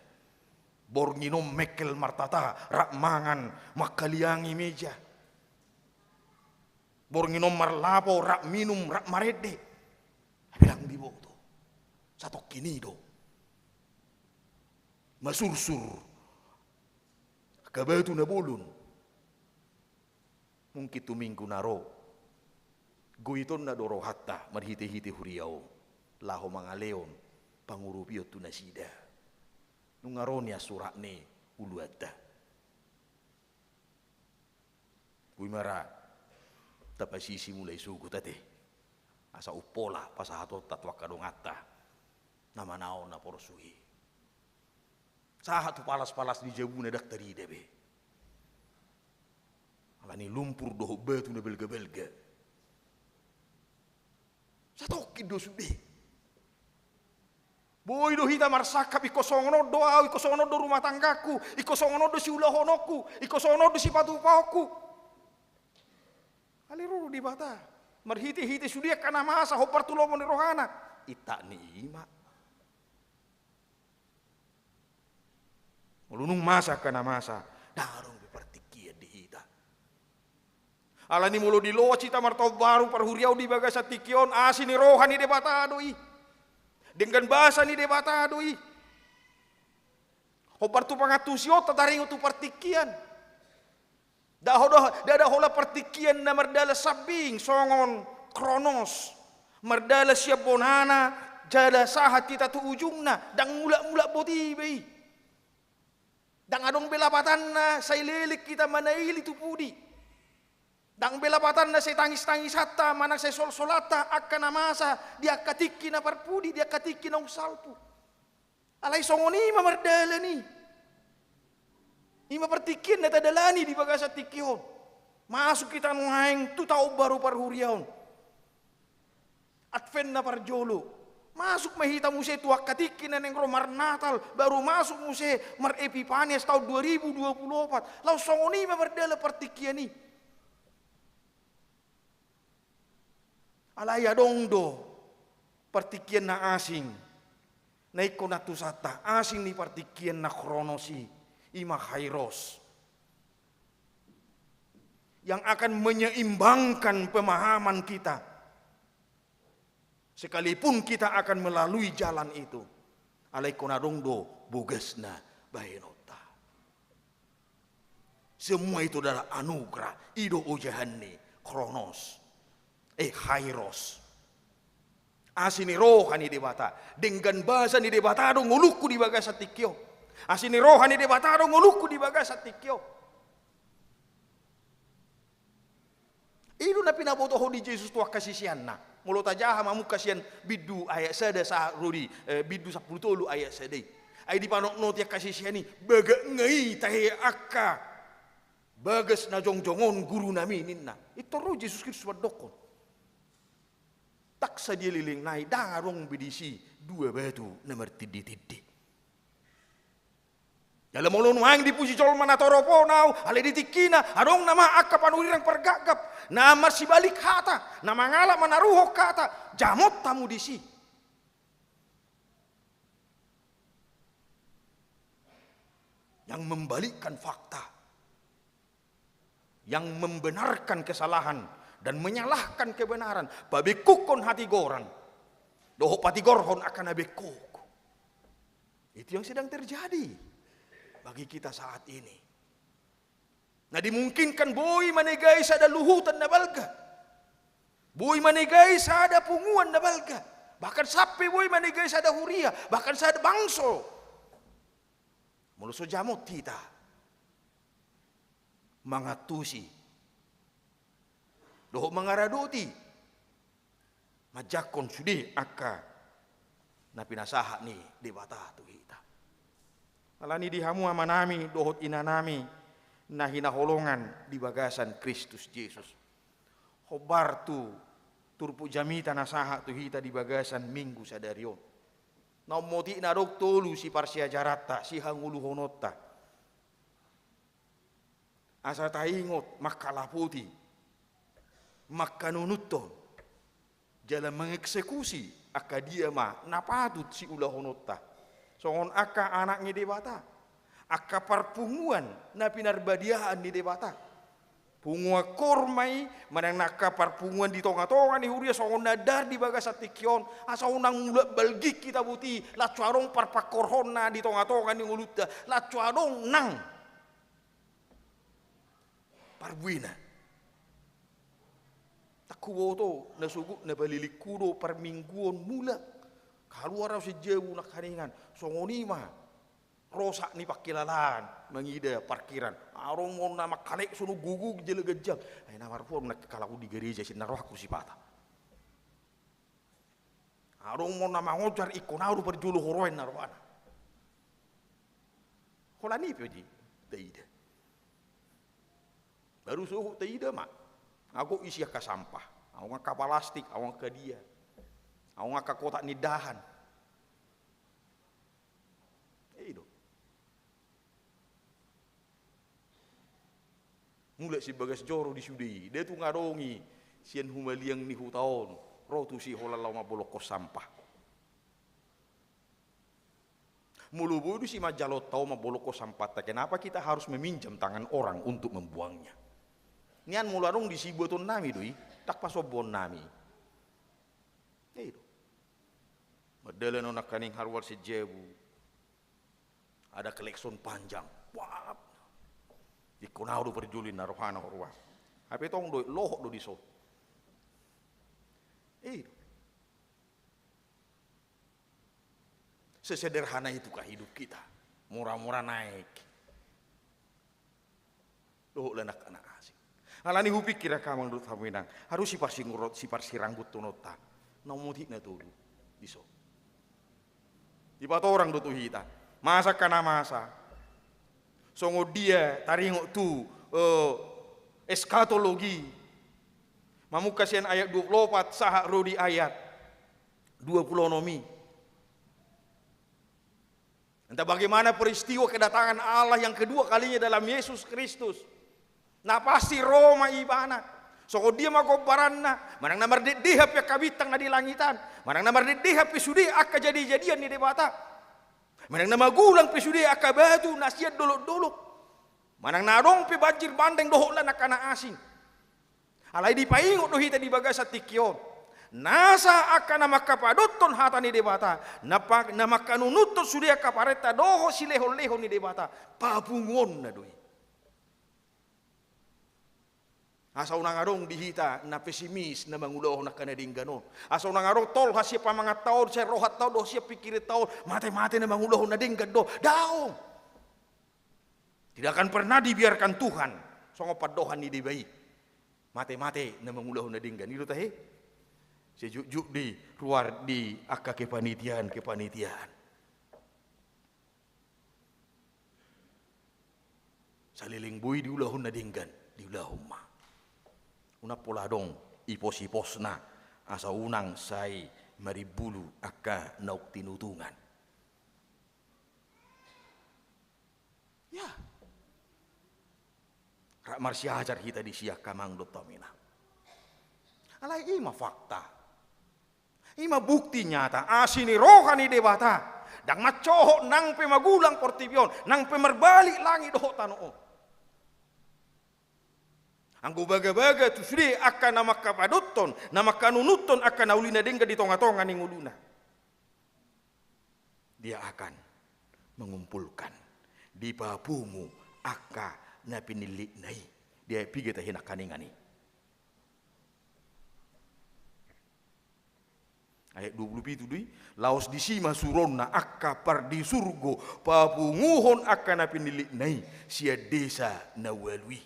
Borngin on mengkel martata, rap mangan, mangkaliangi meja. Borngin on marlapo, rap minum, rap marende. Hape ndang diboto. Satongkin i do masursur angka batu na bolon. Mungkin tu minggu na ro, goitonna do rohanta marhite-hite huria on, laho mangalehon pangurupion tu nasida. Nunga ro nian surat ni uluanta. Boi ma ra tapasisi mulai sogot ate. Asa umpola pasahatonta tu angka donganta na manaon na porsuk i. Sahat tu palas-palas ni jabuna ndang tarida be. Alani lumpur dohot batu na balga-balga. Satongkin do sude. Boi do hita marsangkap, ingkon songon on do ahu, ingkon songon on do rumah tanggaku, ingkon songon on do siulahononku, ingkon songon on do sipatupaonku. Alai ro do Debata marhite-hite sude angka na masa hombar tu lomo ni rohana. Intak ni i ma. Molo nunga masa angka na masa, ndang adong be partingkian di hita. Alani molo diloas hita martaon baru parhuriaon di bagasan tingki on, asi ni roha ni Debata do i. Denggan basa ni Debata do i. Hombar tu pangantusionta taringot tu partingkian. Ndada holan, ndada holan partingkian na mardalan sambing songon Kronos, mardalan sian bonana jala sahat hita tu ujungna, ndang mulak-mulak boti be i. Ndang adong be lapatanna sai leleng hita manaili tu pudi. Ndang be lapatanna sai tangis-tangisanta manang sai solsolanta angka na masa di angka tingki na parpudi, di angka tingki naung salpu. Alai songon i ma mardalan i. I ma partingkian na tadalani di bagasan tingki on. Masuk hita nuaeng tu taon baru parhuriaon. Advent na parjolo. Masuk ma hita muse tu angka tingki na naeng ro marnatal, baru masuk muse mar-Epipania taon dua ribu dua puluh opat. Laos songon i ma mardalan partingkian i. Alai adong do partingkian na asing, na ingkon antusanta, asing ni partingkian na kronos i, i ma kairos, yang akan menyeimbangkan pemahaman kita. Sekalipun kita akan melalui jalan itu, alai ingkon adong do bogasna bahenonta. Semua itu adalah anugerah, i do ojahan ni kronos, eh, kairos. Asi ni roha ni Debata, denggan basa ni Debata do ngolungku di bagasan tingki on. Asi ni roha ni Debata do ngolungku di bagasan tingki on. I do na pinabotohon ni Jesus tu angka siseanna. Molo tajaha mamungka sian bindu ayat sada sahat ro di, eh, bindu sampulu tolu ayat sada i. Ai dipanotnoti angka sisean i, bagak nga i tahe angka bagas na jongjong on gurunami ninna. Intor ro Jesus Kristus mandokkon, ndang sadia leleng nai, ndang adong be disi dua batu na martinditindi. Jala molo nuaeng dipuji jolma na torop on ahu, alai di tingkina adong nama angka panurirang pargapgap, na marsibalik hata, na mangalap manaruhon hata, jamot hamu disi. Yang membalikkan fakta, yang membenarkan kesalahan dan menyalahkan kebenaran, pabengkuhon hatigoran dohot patigorhon angka na bengkuk. Itu yang sedang terjadi bagi kita saat ini. Na dimungkinkan boi manegai sada luhutan na balga, boi manegai sada punguan na balga, bahkan sampe boi manegai sada huria, bahkan sada bangso. Molo so jamot hita mangantusi dohot mangaradoti, manjangkon sude angka na pinasahat ni Debata tu hita. Alani i di hamu amanami dohot inanami na hinaholongan di bagasan Kristus Jesus, hombar tu turpuk jamita na sahat tu hita di bagasan Minggu sadari on. Na ummotik na adong tolu siparsiajaranta, sihangoluhononta. Asa taingot mangkalapoti, mangkanunuthon, jala mengeksekusi angka dia ma na patut siulahononta. Songon angka anak ni Debata, angka parpunguan na pinarbadiaan ni Debata. Punguan korma i, manang angka parpunguan di tongatonga ni huria songon na andar di bagasan tingki on, asa unang mulak balgik hita boti, laos so adong parpangkorhonna di tongatonga ni ngolunta, laos so adong nang parbuena. Ndang huboto na sogot na palilingku do parmingguon mulak. Kaluar ahu sian jabu nangkaningan, songon i ma rosak ni pangkilalaan mangida parkiran. Adong ma on na mangkalek songon gogoi jala ganjang. Ai na marhua nangkin halak on di gareja sian na rohangku sipata. Adong ma on na mangonjar, ingkon ahu do parjolo huroha ninna rohana. Holan i pe taida. Baru sohot taida ma. Adong isi angka sampah. Adong angka palastik, adong angka dia. Adong angka kotak ni dahan. I do. Mulak sian bagas joro di sude i, nda tung adong i sian humaliang ni huta on ro tusi holan laho mambolongkon sampah. Molo boi do si manjalo taho mambolongkon sampahta, kenapa kita harus meminjam tangan orang untuk membuangnya? Nian molo adong disi buatonnami do i, ndang pasombuonnami. I do. Mardalan ahu nangkaning haruar sian jabu. Ada klakson panjang. Wap. Ingkon ahu do parjolo ninna rohana huroha. Hape tong do, lohot do dison. I do. Sesederhana itukah hidup kita? Murah-murah naik. Dohot lan angka na asing. Alani hupikir angka amang dohot hamu inang, haru siparsingurot, siparsirangguthononta. Na ummotik na tolu. Dison. Dipatorang do tu hita. Masa angka na masa. Songon dia taringot tu, eh, eskatologi. Mamungka sian ayat dua puluh opat sahat ro di ayat dua puluh enam i. Entah bagaimana peristiwa kedatangan Allah yang kedua kalinya dalam Yesus Kristus. Na pasti ro ma Ibana. Songon dia ma gombaranna, manang na mardekdehan pe angka bintang na di langitan, manang na mardekdehan pe sude angka jadejadian ni Debata, manang na magulang pe sude angka batu na sian dolokdolok, manang na adong pe banjir bandeng dohot lan angka na asing. Alai dipaingot do hita di bagasan tingki on, nasa angka na mangkapadothon hata ni Debata, na pa-, na mangkanunuthon sude angka parenta dohot silehonlehon ni Debata, papunguonna do i. Asa unang adong di hita na pesimis na mangulahon angka na denggan on. Asa unang adong tolhas sian pamanganta on, sian rohanta on, dohot sian pingkiranta on, matemate na mangulahon na denggan do. Daong. Tidak akan pernah dibiarkan Tuhan, songon pandohan ni deba i, matemate na mangulahon na denggan. I do tahe? Sejukjuk di ruar di angka kepanitiaan, kepanitiaan. Saleleng boi diulahon na denggan, diulahon ma. Unang pola adong ipos-iposna, asa unang sai marimbulu angka naung tinutungan. Ya. Rap marsiajar hita disi angka amang dohot inang. Alai i ma fakta. I ma bukti nyata, asi ni roha ni Debata. Ndang mansohot nang pe magulang portibi on, nang pe marbalik langit dohot tano on. Anggo bagabaga tu sude angka na mangkapadothon, na mangkanunuthon angka na uli na denggan di tongatonga ni ngoluna, Dia akan mengumpulkan, dipapungu angka na pinillitna i. Dia piga tahe nangkaningan i. Ayat dua puluh pitu do i, laos disi ma suronna angka pardisurgo papunguhon angka na pinillitna i sian desa na ualu i,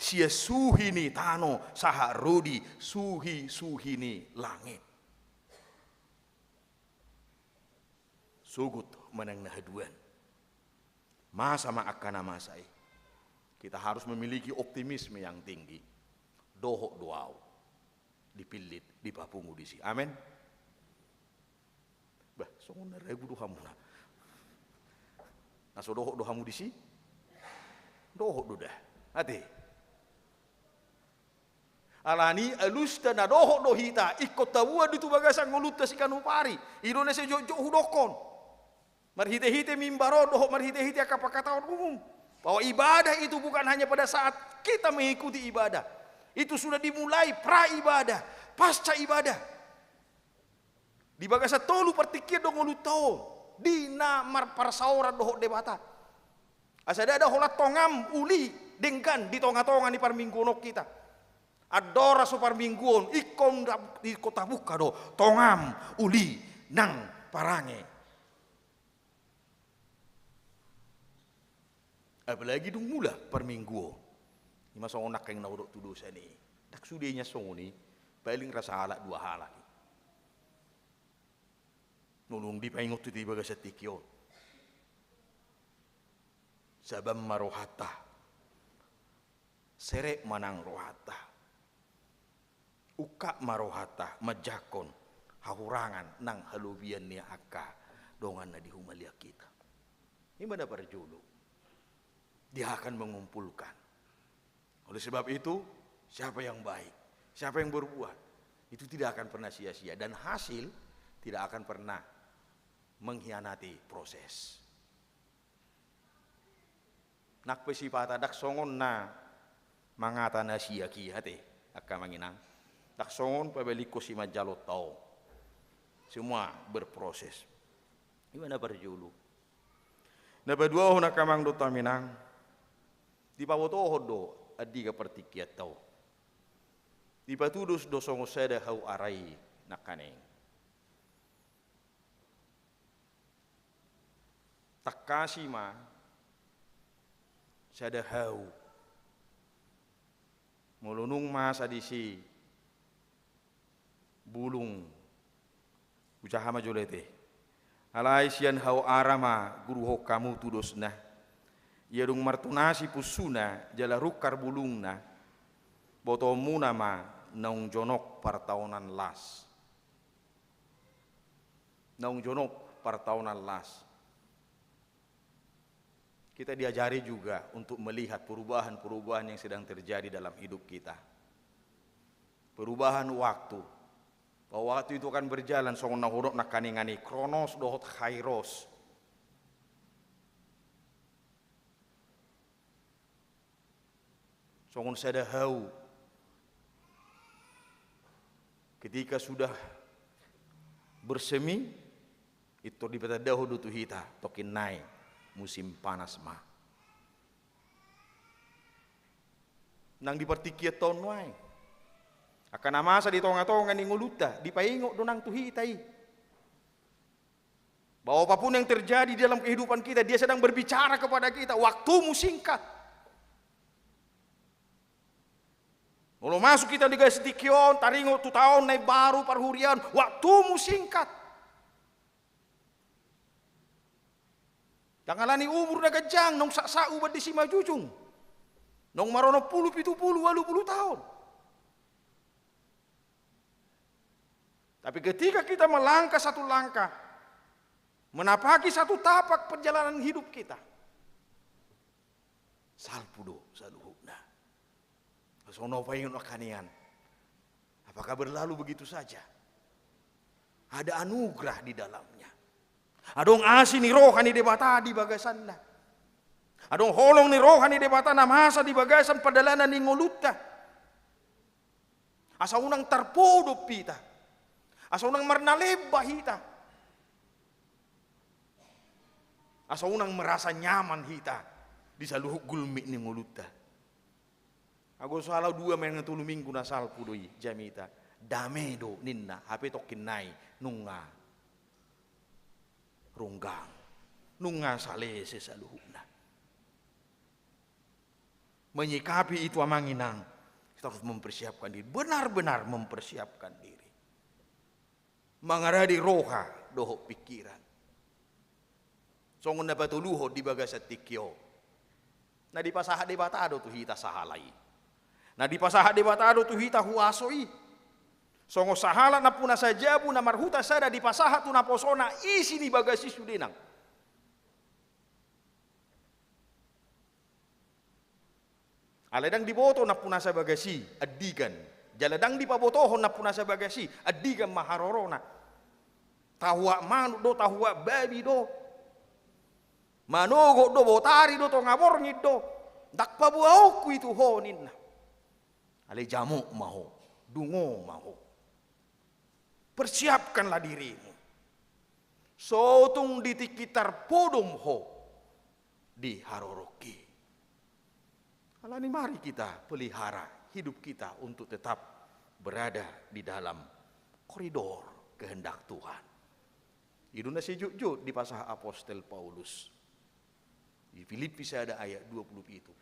sian suhi ni tano sahat ro di suhisuhi ni langit. Sogot manang na haduan. Masa ma angka na masa i. Kita harus memiliki optimisme yang tinggi. Dohot do au dipillit, dipapungu disi. Amen. Bah, songon na ragu do hamuna. Na so dohot do hamu disi? Dohot do da. Ate. Alani alusta na dohot do hita, ingkon taboan do tu bagasan ngolunta siganup ari. I do na sejotjot hudokkon. Marhitehite mimbar on dohot marhitehite angka pangkataion umum, bahwa ibadah itu bukan hanya pada saat kita mengikuti ibadah. Itu sudah dimulai pra ibadah, pasca ibadah. Di bagasan tolu partingkian do ngolunta on, di na marparsaoran dohot Debata. Asa ndada holan tongam uli denggan di tongatonga ni parmingguon on hita. Andorang so parmingguon, ingkon, ingkon tabungka do tongam uli nang parange. Apalagi dung mulak parmingguon. I ma songon nangkin na hudok tu dosa ni. Ndang sude nian songon i, paling ra sahalak dua halak i. Nunga dipaingot hita di bagasan tingki on. Saban ma rohanta. Serep ma nang rohanta. Ungkap ma rohanta manjangkon hahurangan nang halobian ni angka dongan na di humaliang hita. I ma na parjolo. Dia akan mengumpulkan. Oleh sebab itu, siapa yang baik, siapa yang berbuat, itu tidak akan pernah sia-sia. Dan hasil tidak akan pernah mengkhianati proses. Nang pe sipata ndang songon na mangata na siak i ate, angka amang inang. Ndang songon pabalingkon simanjaloonta on. Semua berproses. I ma na parjolo. Na paduahon angka amang dohot inang, dipabotohon do andigan partingkianta on. Dipatudos do songon sada hau ara i nangkaning. Tangkasi ma sada hau. Molo nunga masa disi bulung, hujaha ma jolo ate. Alai sian hau ara ma guruhon hamu tudosna. Ia dung martunas i punsuna jala rungkar bulungna, botoonmuna ma naung jonok partaonan las. Naung jonok partaonan las, kita diajari juga untuk melihat perubahan-perubahan yang sedang terjadi dalam hidup kita. Perubahan waktu. Bahwa waktu itu akan berjalan, songon na hudok nangkaningan i, kronos dohot kairos. Songon sada hau, ketika sudah bersemi, intor dipatandahon do tu hita, tongkin nai musim panas ma. Nang di partingkian taon nuaeng, angka na masa di tonga-tonga ni ngolunta, dipaingot do nang tu hita i. Bahwa apapun yang terjadi di dalam kehidupan kita, dia sedang berbicara kepada kita, waktumu singkat. Molo masuk kita di garis tingki on, taringot tu taon na imbaru parhuriaon, waktumu singkat. Ndang alani umur na ganjang, naung saksak uban di simanjujung. Naung maronom pulu, pitu pulu, ualu pulu taon. Tapi ketika kita melangkah satu langkah, menapaki satu tapak perjalanan hidup kita, salpu do saluhutna. Songon na hupaingot nangkaningan. Apakah berlalu begitu saja? Ada anugerah di dalamnya. Adong asi ni roha ni Debata di bagasanna. Adong holong ni roha ni Debata na masa di bagasan pardalanan ni ngolunta. Asa unang tarpodom hita. Asa unang marnalemba hita. Asa unang merasa nyaman hita di saluhut gulmit ni ngolunta. Anggo so salah dua manang tolu minggu na salpu do i jamita. Dame do ninna, hape tongkin nai nunga ronggang, nunga salese saluhutna. Menyikapi itu, amang inang, kita harus mempersiapkan diri, benar-benar mempersiapkan diri. Mangaradi roha dohot pikiran. Songon na patoluhon di bagasan tingki on. Na dipasahat Debata do tu hita sahala i. Na dipasahat Debata do tu hita huaso i. Songon sahalak nampuna sajabu na marhuta sada dipasahat tu naposona isi ni bagas i sude nang. Alai ndang diboto nampuna sabagas i andigan. Jala ndang dipabotohon nampuna sabagas i andigan ma harorona. Tahuak manuk do, tahuak babi do. Manogot do, botari do, tonga borngin do. Ndang paboaonku i tu ho ninna. Alai jamot ma ho, dungo ma ho. Persiapkanlah dirimu. Sotung di tingki tarpodom ho di haroroki. Alani mari kita pelihara hidup kita untuk tetap berada di dalam koridor kehendak Tuhan. I do na sejotjot dipasahat apostel Paulus di Filipi sada ayat dua pulu pitu.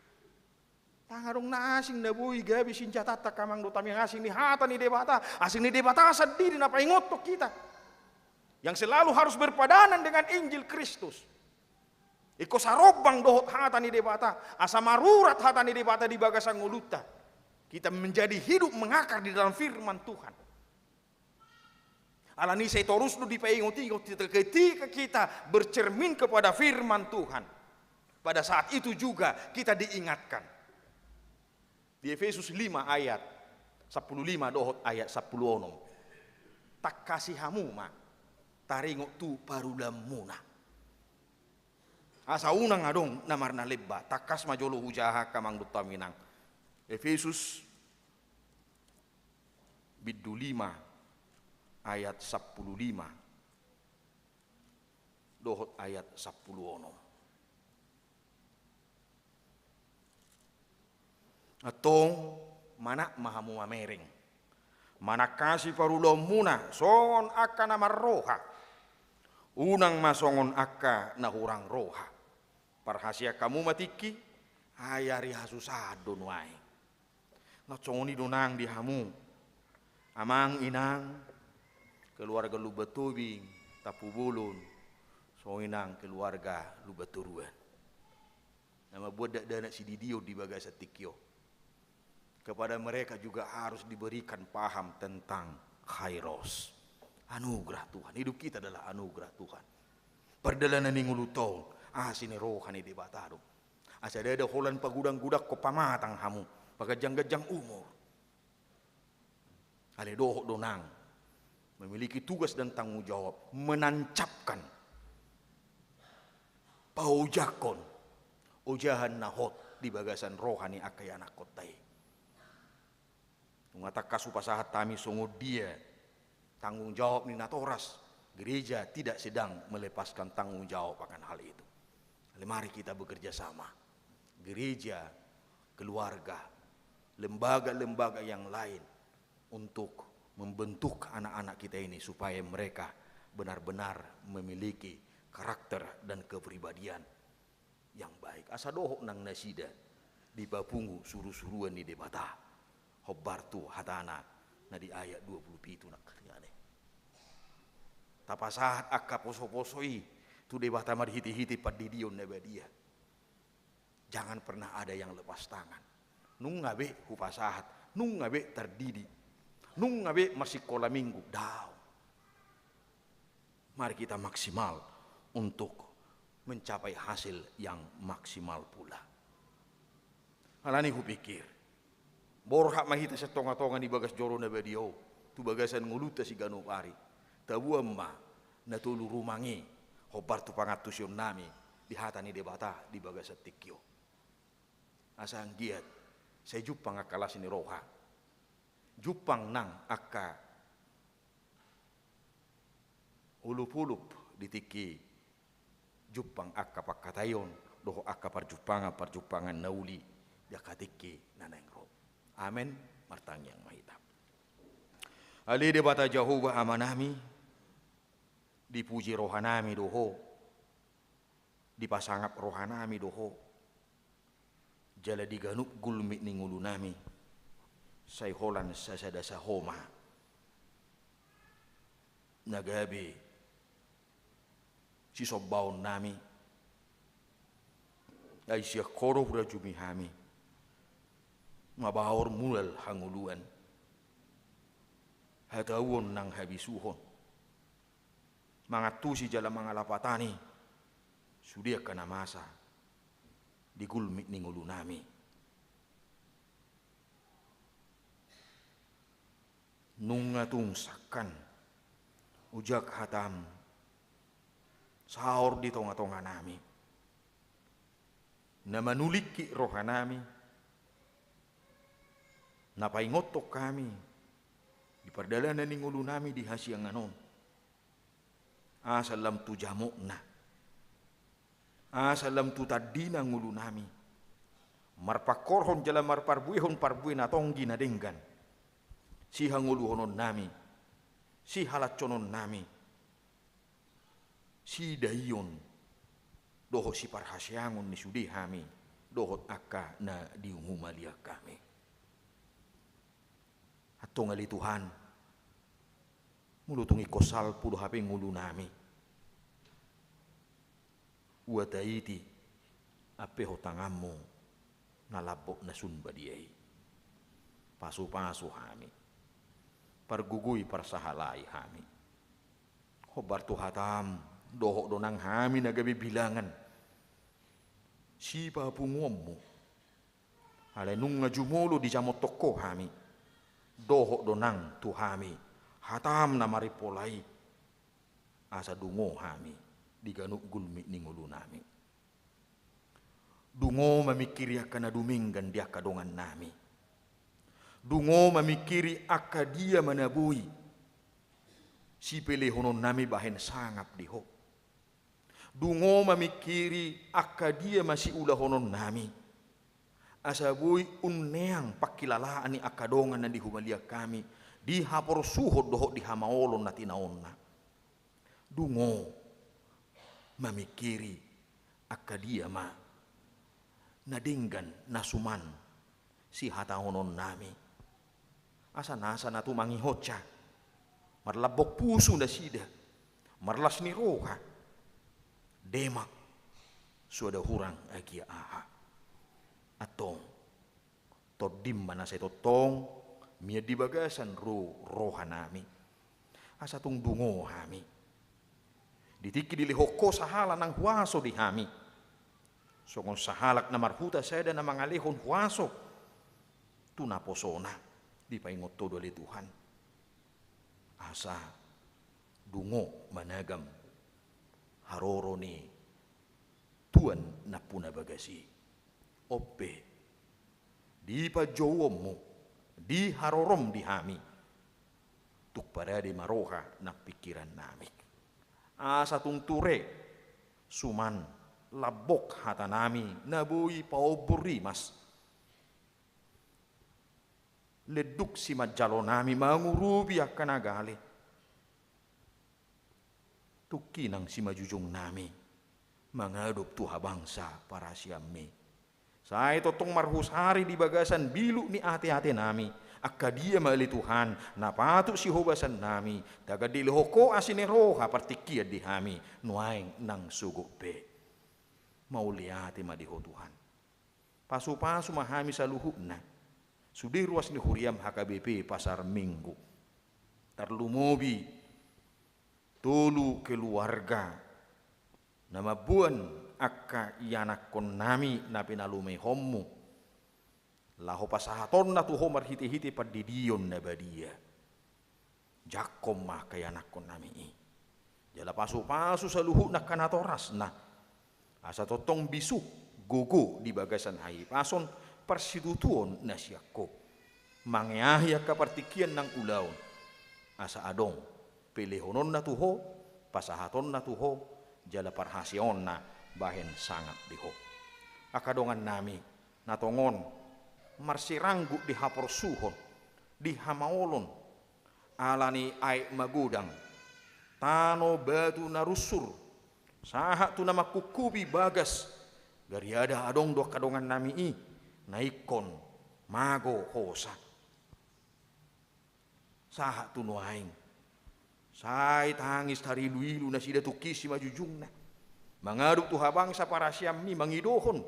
Ndang adong na asing na boi gabe sinjatanta, amang dohot hami, asing ni hata ni Debata, asing ni Debata sandiri na paingothon hita. Yang selalu harus berpadanan dengan Injil Kristus. Ingkon sarombang dohot hata ni Debata, asa marurat hata ni Debata di bagasan ngolunta. Kita menjadi hidup mengakar di dalam firman Tuhan. Alani i sai torus do dipaingot-ingot hita ketika kita bercermin kepada firman Tuhan. Pada saat itu juga kita diingatkan. Di Efesus lima ayat sampulu lima dohot ayat sampulu onom. Tangkasi hamu ma taringot tu parulaonmuna. Asa unang adong na marnalemba, tangkas ma jolo hujaha, amang dohot hami inang. Efesus bindu lima ayat sampulu lima dohot ayat sampulu onom. Antong manat ma hamu mamereng, manangkasi parulaonmuna songon angka na marroha, unang ma songon angka na hurang roha. Parhaseang hamu ma tingki, ai ari hasusahan do nuaeng. Nang songon i do nang di hamu, amang inang, keluarga Lumban Tobing, Tampubolon, songon i nang keluarga Lumban Toruan. Na mambuat dakdanak sididion di bagasan tingki on. Kepada mereka juga harus diberikan paham tentang kairos. Anugerah Tuhan. Hidup kita adalah anugerah Tuhan. Pardalanan ni ngolunta on asi ni roha ni Debata do. Asa ndada holan pagodang-godangkon pamatang hamu, paganjang-ganjang umur. Alai dohot do nang memiliki tugas dan tanggung jawab menancapkan, paojakhon ojahan na hot di bagasan roha ni angka ianakkonta i. Nunga tangkas hupasahat hami songon dia tanggung jawab ni natoras, gereja tidak sedang melepaskan tanggung jawab akan hal itu. Alai mari kita bekerja sama, gereja, keluarga, lembaga-lembaga yang lain, untuk membentuk anak-anak kita ini supaya mereka benar-benar memiliki karakter dan kepribadian yang baik. Asa dohot nang nasida dipapungu suru-suruan ni Debata. Hombar tu hatana na di ayat dua puluh pitu nangkaningan i. Tapasahat angka poso-poso i tu Debata marhite-hite pandidion na badia. Jangan pernah ada yang lepas tangan. Nunga be hupasahat, nunga be tardidi, nunga be marsikola minggu, daong. Mari kita maksimal untuk mencapai hasil yang maksimal pula. Alani hupikir, borhat ma hita sian tonga-tonga ni bagas joro na badia on tu bagasan ngolunta siganup ari. Taboan ma na tolu rumang i hombar tu pangantusion nami di hata ni Debata di bagasan tingki on. Asa anggiat sai jumpang angka las ni roha, jumpang nang angka ulup-ulup di tingki, jumpang angka pangkataion dohot angka parjumpangan-parjumpangan na uli di angka tingki na naeng ro. Amen. Martangiang ma hita. Ale Debata Jahowa Amanami, dipuji rohanami do Ho, dipasangap rohanami do Ho, jala di ganup gulmit ni ngolunami sai holan sasada saho ma na gabe sisombaonnami. Ai sian Ho do hurajumi hami, mabaor mulal hangoluan, hatauon nang habisuhon, mangantusi jala mangalapatani sude angka na masa di gulmit ni ngolunami. Nunga tung sangkan ojak hatam saor di tonga-tonganami, na manulingkik rohanami, na paingothon hami di pardalanan ni ngolunami di hasiangan on. Asa lam tu jamotna, asa lam tu tandina ngolunami, marpangkorhon jala marparbuehon parbue na tonggi na denggan, sihangoluhononnami, sihalashononnami, sidaion dohot siparhaseangon ni sude hami dohot angka na di humaliang hami. Antong ale Tuhan, molo tung ingkon salpu do hape ngolunami, ua taiti ampehon tanganmu na lambok na sun badia i. Pasu-pasu hami, pargogoi parsahalai hami. Hombar tu hatam, dohot do nang hami na gabe bilangan sipapunguonmu. Alai nunga jumolo dijamothon Ho hami, dohot do nang tu hami hatam na marimpola i, asa dungo hami di ganup gulmit ni ngolunami. Dungo mamingkiri angka na dumenggan di angka dongannami. Dungo mamingkiri angka dia ma na boi sipelehononnami bahen sangap di Ho. Dungo mamingkiri angka dia ma siulahononnami, asa boi unneang pangkilalaan ni angka dongan na di humaliang hami di haporsuhon dohot di hamaolon na tinaonna. Dungo mamingkiri angka dia ma na denggan na suman sihatahononnami. Asa nasa na tumangihon, marlambok pusu nasida, marlas ni roha, demak, soada hurang agia aha. Antong, tondim ma na sai tongtong mian di bagasan ro rohanami. Asa tung dungo hami. Di tingki dilehon Ho sahala nang huaso di hami, songon sahalak na marhuta sada na mangalehon huaso tu naposona, dipaingot Ho do ale Tuhan. Asa dungo managam haroro ni tuan nampuna bagas i. On pe, di panjouonmu, di harorom di hami, tung parade ma roha nang pingkiran nami. Asa tung ture, suman, lambok hata nami na boi paombur rimas. Lenduk simanjalo nami mangurupi angka na gale. Tungki nang simanjujung nami mangadop tu habangsa parasianmi. Sai tongtong marhusari di bagasan biluk ni ateate nami, angka dia ma ale Tuhan na patut sihobasan nami, tagan dilehon Ho asi ni roha partingkian di hami, nuaeng nang sogot pe. Mauliate ma di Ho Tuhan. Pasupasu ma hami saluhutna, sude ruas ni huriam H K B P Pasar Minggu, tarlumobi tolu keluarga na mamboan angka ianakkon nami na pinalumehonmu, laho pasahatonna tu Ho marhitehite pandidion na badia. Jangkon ma angka ianakkon nami i. Jala pasupasu saluhutna angka natorasna, asa tongtong bisuk, gogo di bagasan hahipason, parsitutuon na sian Ho. Mangeahi angka partingkian nang ulaon, asa adong pelehononna tu Ho, pasahatonna tu Ho, jala parhaseonna bahen sangap di Ho. Angka dongan nami na tongon marsiranggut di haporsuhon, di hamaolon, ala ni aek magodang, tano batu na runsur, sahat tu na mangkungkupi bagas, gariada adong do angka dongan nami i na ingkon mago hosa. Sahat tu nuaeng, sai tangis tariluilu nasida tungki simanjujungna, mangadop tu habangsa parasianmi mangidohon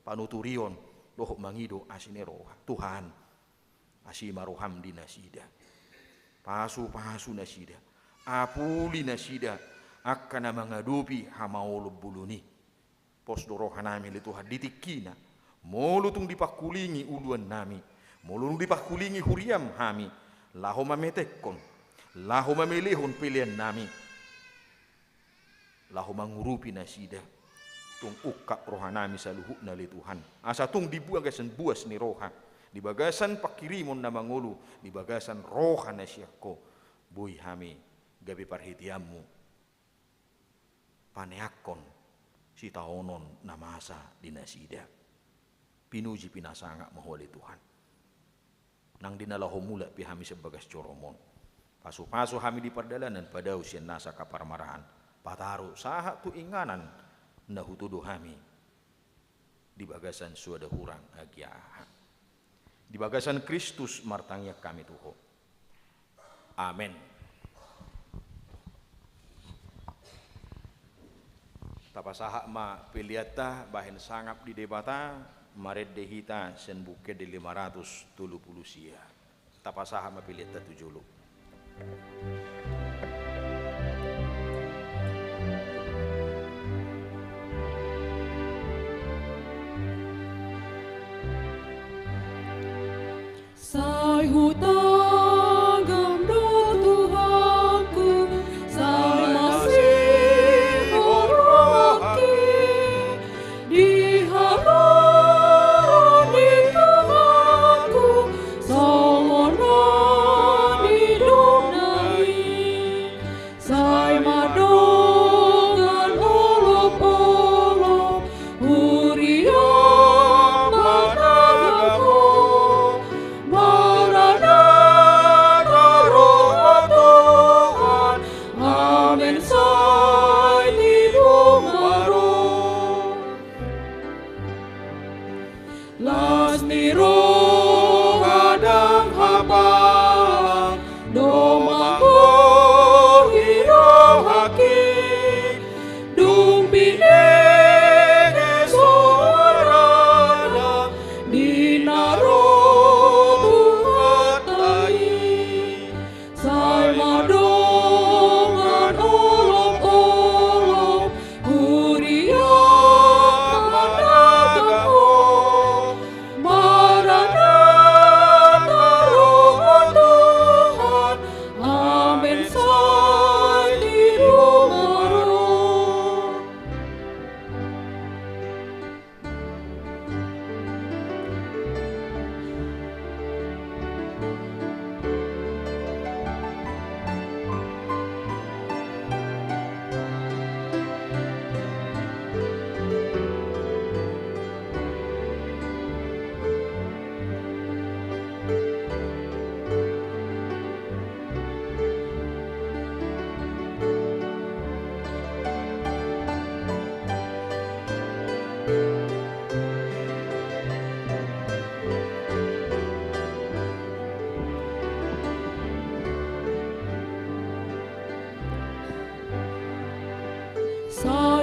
panuturion dohot mangido asi ni roha. Tuhan, asi ma roham di nasida. Pasupasu nasida, apuli nasida, angka na mangadopi hamaolon bolon i. Pos do rohanami ale Tuhan di tingkina, molo tung dipangkulingi uluannami, molo tung dipangkulingi huriam hami, laho mametekhon, laho mamelehon peleannami, laho mangurupi nasida. Tung ungkap rohanami saluhutna ale Tuhan, asa tung di bagasan buas ni roha, di bagasan panghirimon na mangolu, di bagasan roha na sian Ho, boi hami gabe parhiteanmu paneakhon sitaonon na masa di nasida. Pinuji pinasangap ma Ho ale Tuhan. Nang di na laho mulak pe hami sian bagas joroM on, pasupasu hami di pardalanan, padao sian nasa angka parmaraan, pataru sahat tu inganan na hutodo hami di bagasan suada hurang agia aha. Di bagasan Kristus martangiang hami tu Ho. Amen. Tapasahat ma peleanta bahen sangap di Debata, marende hita sian Buku Ende lima ratus tolu pulu sia. Tapasahat ma peleanta tu jolo. Sai hutagam do Tuhanku, sai masihol rohangki, di haroro ni Tuhanku, songon na nidokna i.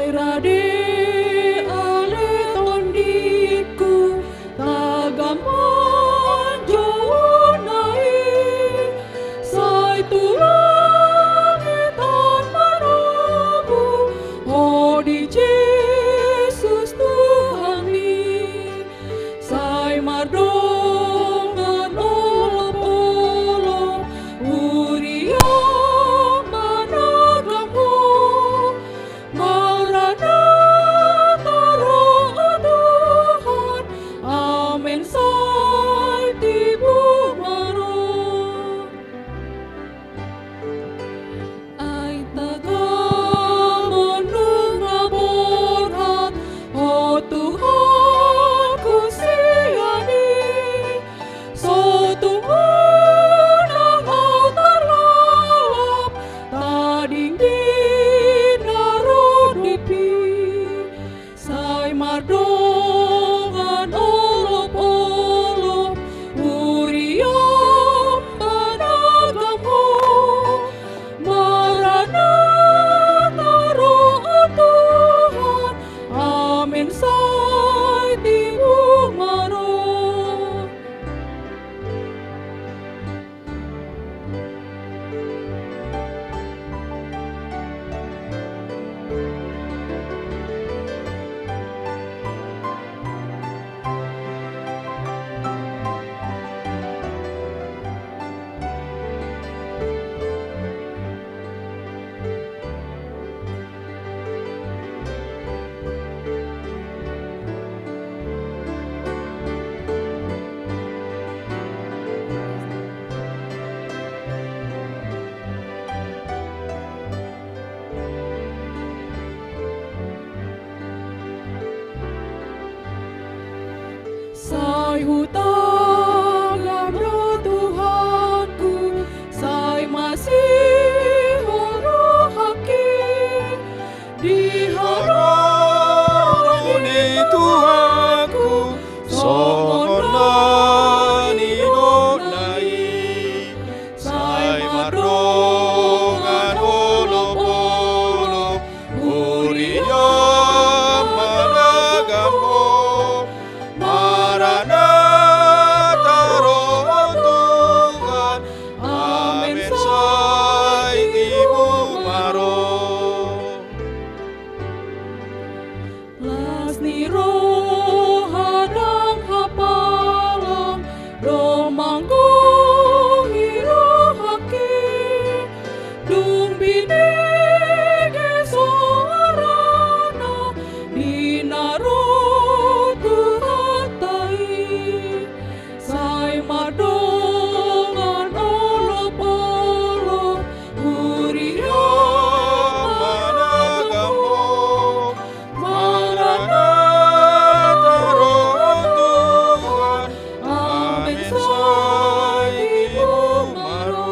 Rade ale tondingku, tagam panjouonna i, sai tu langit on manomu, ho di Jesus Tuhanmi. Sai mardongan olopolop, huria managam Ho, Maranatha ro Ho Tuhan, amen, sai tibu ma ro. Ai tagamon nunga borhat, Ho Tuhanku sian i, so tung unang au tarlalap, tading di na rondep i. Sai mardongan olopolop, huriaM managam Ho, Maranatha ro Ho Tuhan, amen, sai tibu ma ro. Sai hutagam do Tuhanku, sai masihol rohangki di haroro ni Tuhanku, songon na nidokna i. Sai mardongan olopolop, huriaM managam Ho, Maranatha ro Ho Tuhan, amen, sai tibu ma ro. Las ni roha ndang hapalang do manggohi rohangki, dung binege soarana di na ro tu hata i. Sai mardongan olopolop, huriaM managam Ho, Maranatha ro Tuhan, amen, sai tibu ma ro.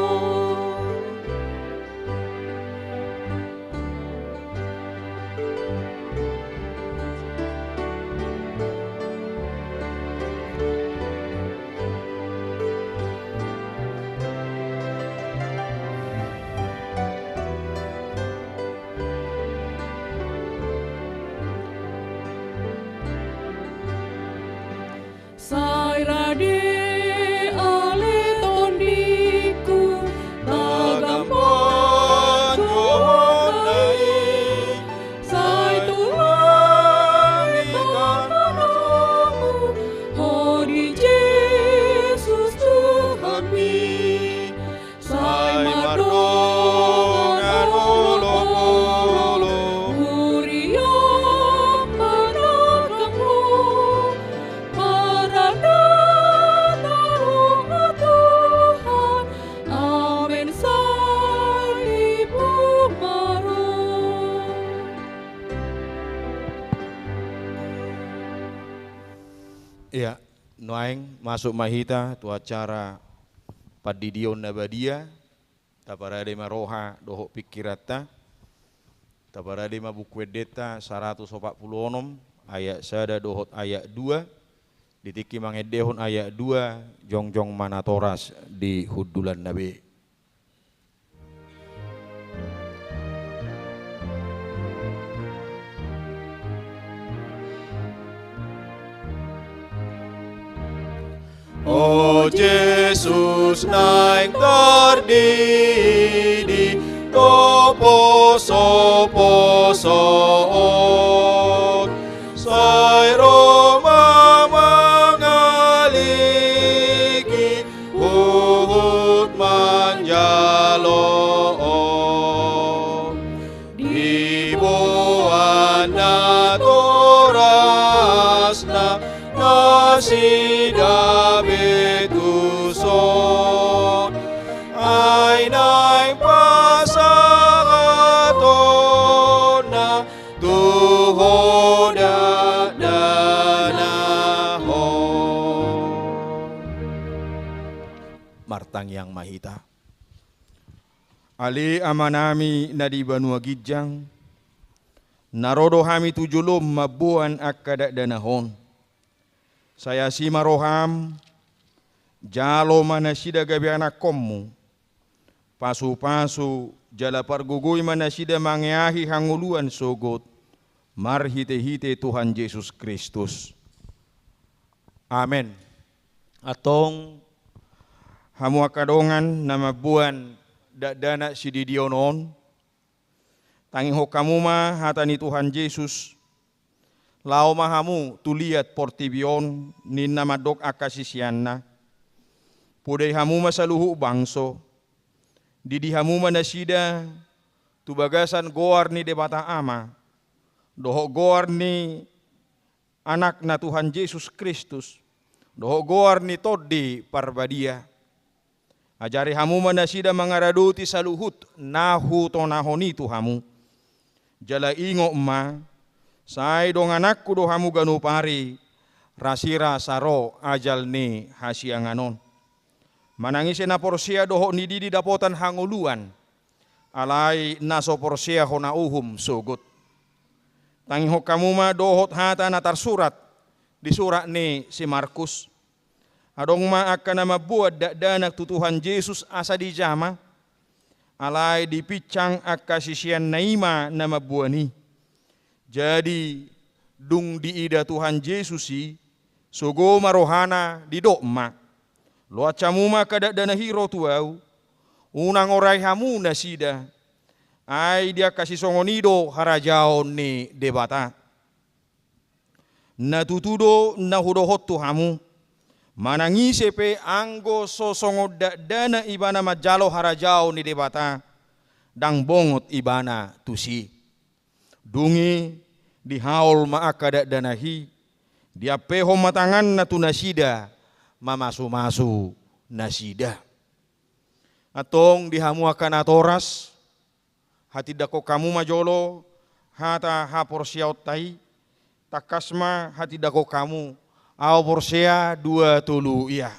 Sai rade ale tondingku, tagam panjouonna i, sai tu langit on manomu, ho di Jesus Tuhanmi. Sai mardongan olopolop, huriaM managam Ho, Maranatha ro Ho Tuhan, amen, sai tibu ma ro. Iya, nuaeng masuk ma hita tu acara pandidion na badia. Taparade ma roha dohot pingkiranta. Taparade ma Buku Endenta saratus opat pulu onom, ayat sada dohot ayat dua. Di tingki mangendehon ayat dua, jongjong ma natoras di hundulanna be. O Jesus naeng tardidi do poso-poso on, sai ro ma mangaliki huhut manjalo on. Diboan natorasna nasida be tuson, ai naeng pasahatonna tu ho dakdanak on. Martangiang ma hita. Ale Amanami na di banua ginjang, na ro do hami tu jolom mamboan angka dakdanak on. Sai asi ma roham, jalo ma nasida gabe anakkonmu, pasu-pasu jala pargogoi ma nasida mangeahi hangoluan sogot, marhite-hite Tuhan Jesus Kristus. Amen. Antong, hamu angka dongan na mamboan dakdanak sididion on, tangihon hamu ma hata ni Tuhan Jesus, laho ma hamu tu liat portibi on, ninna mandok angka siseanna. Podai hamu ma saluhut bangso, didi hamu ma nasida tu bagasan goar ni Debata Ama, dohot goar ni Anakna Tuhan Jesus Kristus, dohot goar ni Tondi Parbadia. Ajari hamu ma nasida mangaradoti saluhut na hutonahon i tu hamu. Jala ingot ma, sai dongananku do hamu ganup ari, rasirasa ro ajal ni hasiangan on. Manang ise na porsea dohot ni didi dapotan hangoluan, alai na so porsea hona uhum sogot. Tangihon hamu ma dohot hata na tarsurat di surat ni si Markus. Adong ma angka na mamboan dakdanak tu Tuhan Jesus asa dijama, alai dipinsang angka siseanna i ma na mamboan i. Jadi, dung diida Tuhan Jesus i, sogo ma rohana, didok ma: Loas hamu ma angka dakdanak i ro tu ahu, unang orai hamu nasida, ai di angka sisongon i do harajaon ni Debata. Na tutu do na hudohot tu hamu, manang ise pe anggo so songon dakdanak ibana manjalo harajaon ni Debata, ndang bongot ibana tusi. Dung i dihaol ma angka dakdanak i, diampehon ma tanganna tu nasida, mamasumasu nasida. Antong di hamu angka natoras, hatindangkon hamu ma jolo hata haporseaonta i, tangkas ma hatindangkon hamu: Ahu porsea, dua tolu, ia.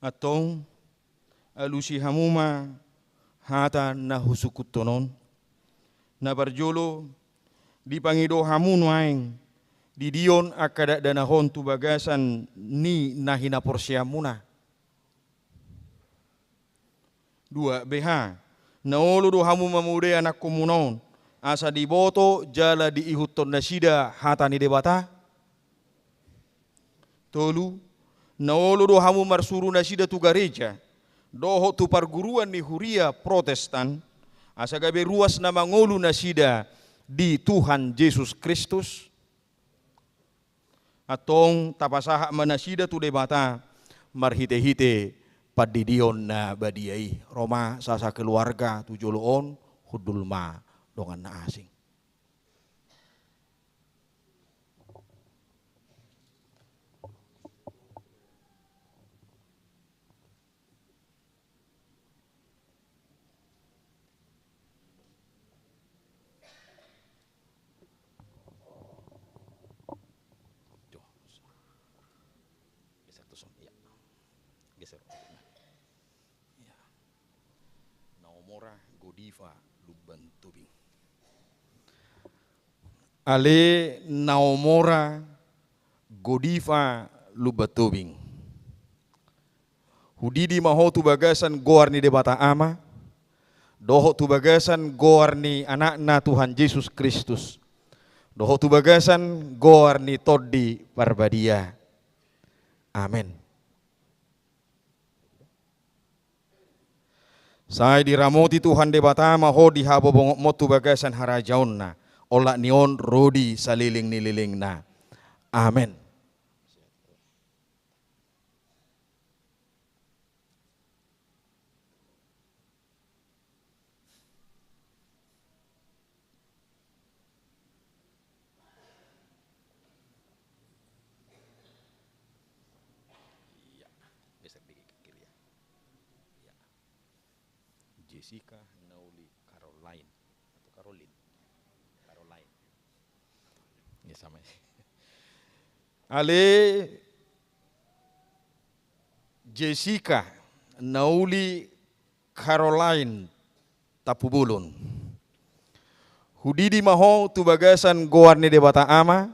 Antong, alusi hamu ma hata na husungkunhon on. Na parjolo, dipangido hamu nuaeng didion angka dakdanak on tu bagasan ni na hinaporseaonmuna. Dua, beha na olo do hamu mamodai anakkonmuna on, asa diboto jala diihuthon nasida hata ni Debata? Tolu, na olo do hamu marsuru nasida tu gareja dohot tu parguruan ni huria Protestan, asa gabe ruas na mangolu nasida di Tuhan Jesus Kristus? Antong tapasahat ma nasida tu Debata, marhite-hite pandidion na badia i. Ro ma sasakeluarga tu jolo on, hundul ma dongan na asing. Geser tu son, iya. Geser. Iya. Naomora Godiva Lumban Tobing. Ale Naomora Godiva Lumban Tobing. Hudidi ma ho tu bagasan goar ni Debata Ama, dohot tu bagasan goar ni Anakna Tuhan Jesus Kristus, dohot tu bagasan goar ni Tondi Parbadia. Amen. Sai diramoti Tuhan Debata ma ho di habobongotmon tu bagasan harajaonna, olat ni on ro di saleleng ni lelengna. Amen. Iya, geser dikit ke kiri ya. Iya. Jessica Nauli Caroline atau Caroline? Caroline. Ya sama. Ale Jessica Nauli Caroline Tampubolon. Hudidi ma ho tu bagasan goar ni Debata Ama,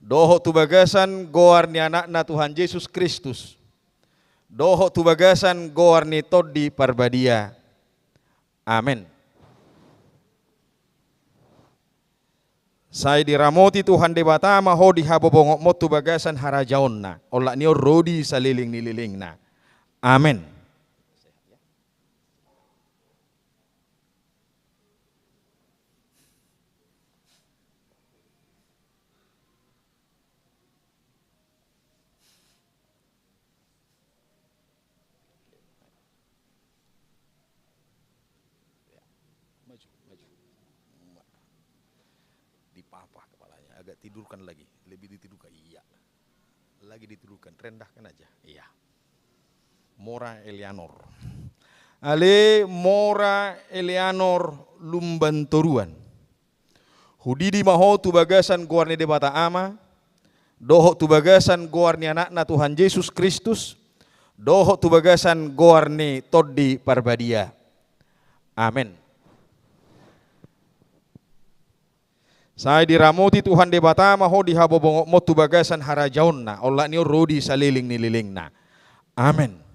dohot tu bagasan goar ni Anakna Tuhan Jesus Kristus, dohot tu bagasan goar ni Tondi Parbadia. Amen. Sai diramoti Tuhan Debata ma ho di habobongotmon tu bagasan harajaonna, olat ni on ro di saleleng ni lelengna. Amen. Ya, maju, maju. Ma-, dipapa kepalanya, agak tidurkan lagi, lebih ditidurkan. Iya. Lagi ditidurkan, rendahkan aja. Iya. Mora Eleanor. Ale Mora Eleanor Lumban Toruan. Hudidi ma ho tu bagasan goar ni Debata Ama, dohot tu bagasan goar ni Anakna Tuhan Jesus Kristus, dohot tu bagasan goar ni Tondi Parbadia. Amen. Sai diramoti Tuhan Debata ma ho di habobongotmon tu bagasan harajaonna, olat ni on ro di saleleng ni lelengna. Amen.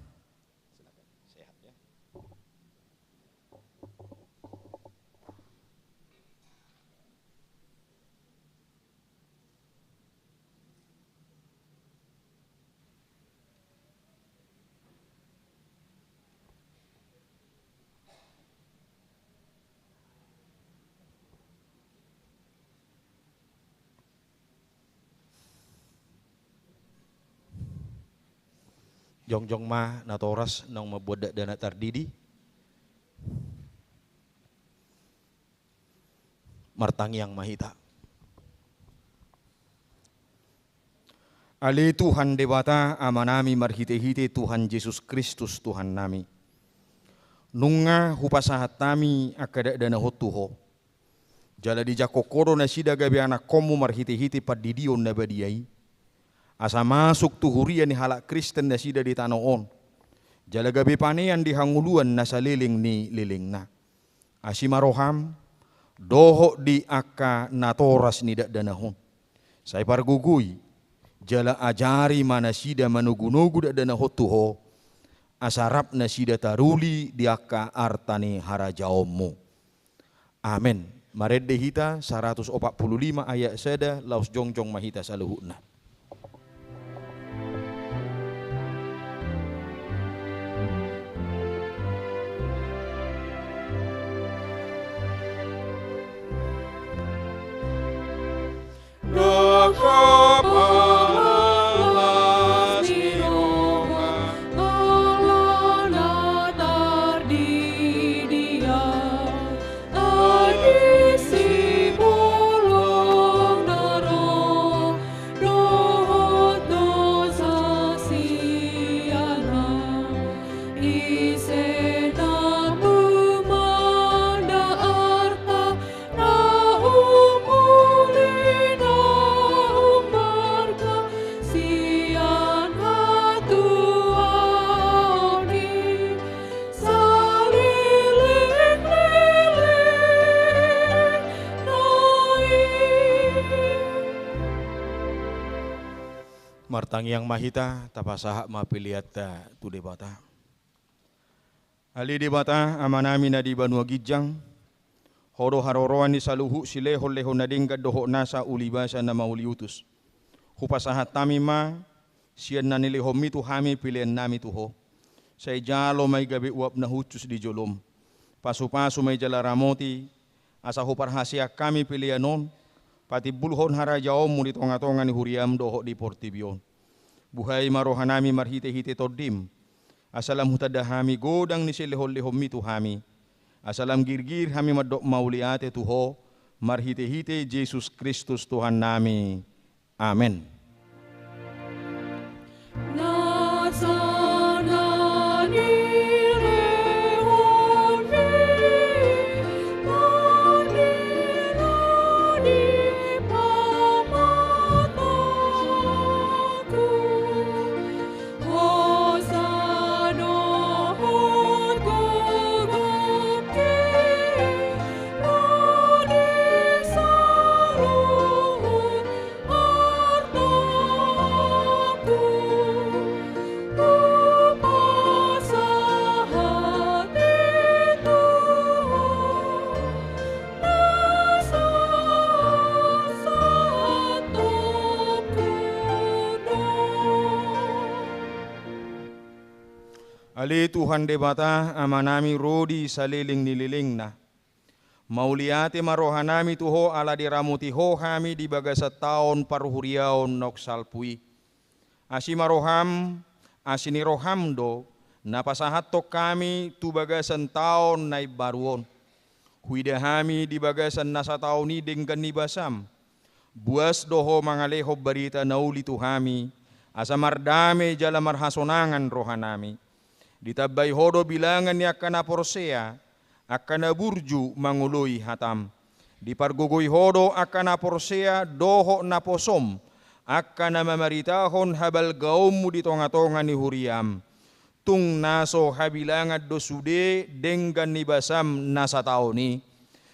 Jongjong ma natoras naung mambuat dakdanak tardidi. Martangiang ma hita. Ale Tuhan Debata Amanami marhitehite Tuhan Jesus Kristus Tuhannami, nunga hupasahat hami angka dakdanakon tu Ho. Jala dijangkon Ho do nasida gabe anakkonmu marhitehite pandidion na badia i, asa masuk tu huria ni halak Kristen nasida di tano on, jala gabe panean di hangoluan na saleleng ni lelengna. Asi ma roham dohot di angka natoras ni dakdanak on. Sai pargogoi jala ajari ma nasida manogunogu dakdanak on tu Ho, asa rap nasida taruli di angka arta ni harajaonmu. Amen. Marende hita saratus opat pulu lima ayat sada, laos jongjong ma hita saluhutna. Martangiang ma hita, tapasahat ma peleanta tu Debata. Ale Debata, Amanami na di banua ginjang, Ho do haroroan ni saluhut silehonlehon na denggan dohot nasa ulibasa na mauliutus. Hupasahat hami ma sian na nilehonMi tu hami peleannami tu Ho. Sai jalo ma i gabe uap na hushus di joloM. Pasupasu ma i jala ramoti, asa huparhaseang hami pelean on patimbulhon harajaonMu di tongatonga ni huriaM dohot di portibi on. Buhai ma rohanami marhitehite TondiM, asa lam hutanda hami godang ni silehonlehonMi tu hami, asa lam girgir hami mandok mauliate tu Ho, marhitehite Jesus Kristus Tuhannami. Amen. Ale Tuhan Debata, Amanami ro di saleleng ni lelengna. Mauliate ma rohanami tu Ho ala diramoti Ho hami di bagasan taon parhuriaon naung salpu i. Asi ma roham, asi ni roham do na pasahathon hami tu bagasan taon na imbaru on. Huida hami di bagasan na sataon i denggan ni basam. Buas do Ho mangalehon barita na uli tu hami, asa mardame jala marhasonangan rohanami. Ditambai Ho do bilangan ni angka na porsea, angka na burju mangoloi hatam. Dipargogoi Ho do angka na porsea dohot naposom, angka na mamaritahon habalgaonMu di tongatonga ni huriaM. Tung na so habilangan do sude denggan ni basam na sataon i,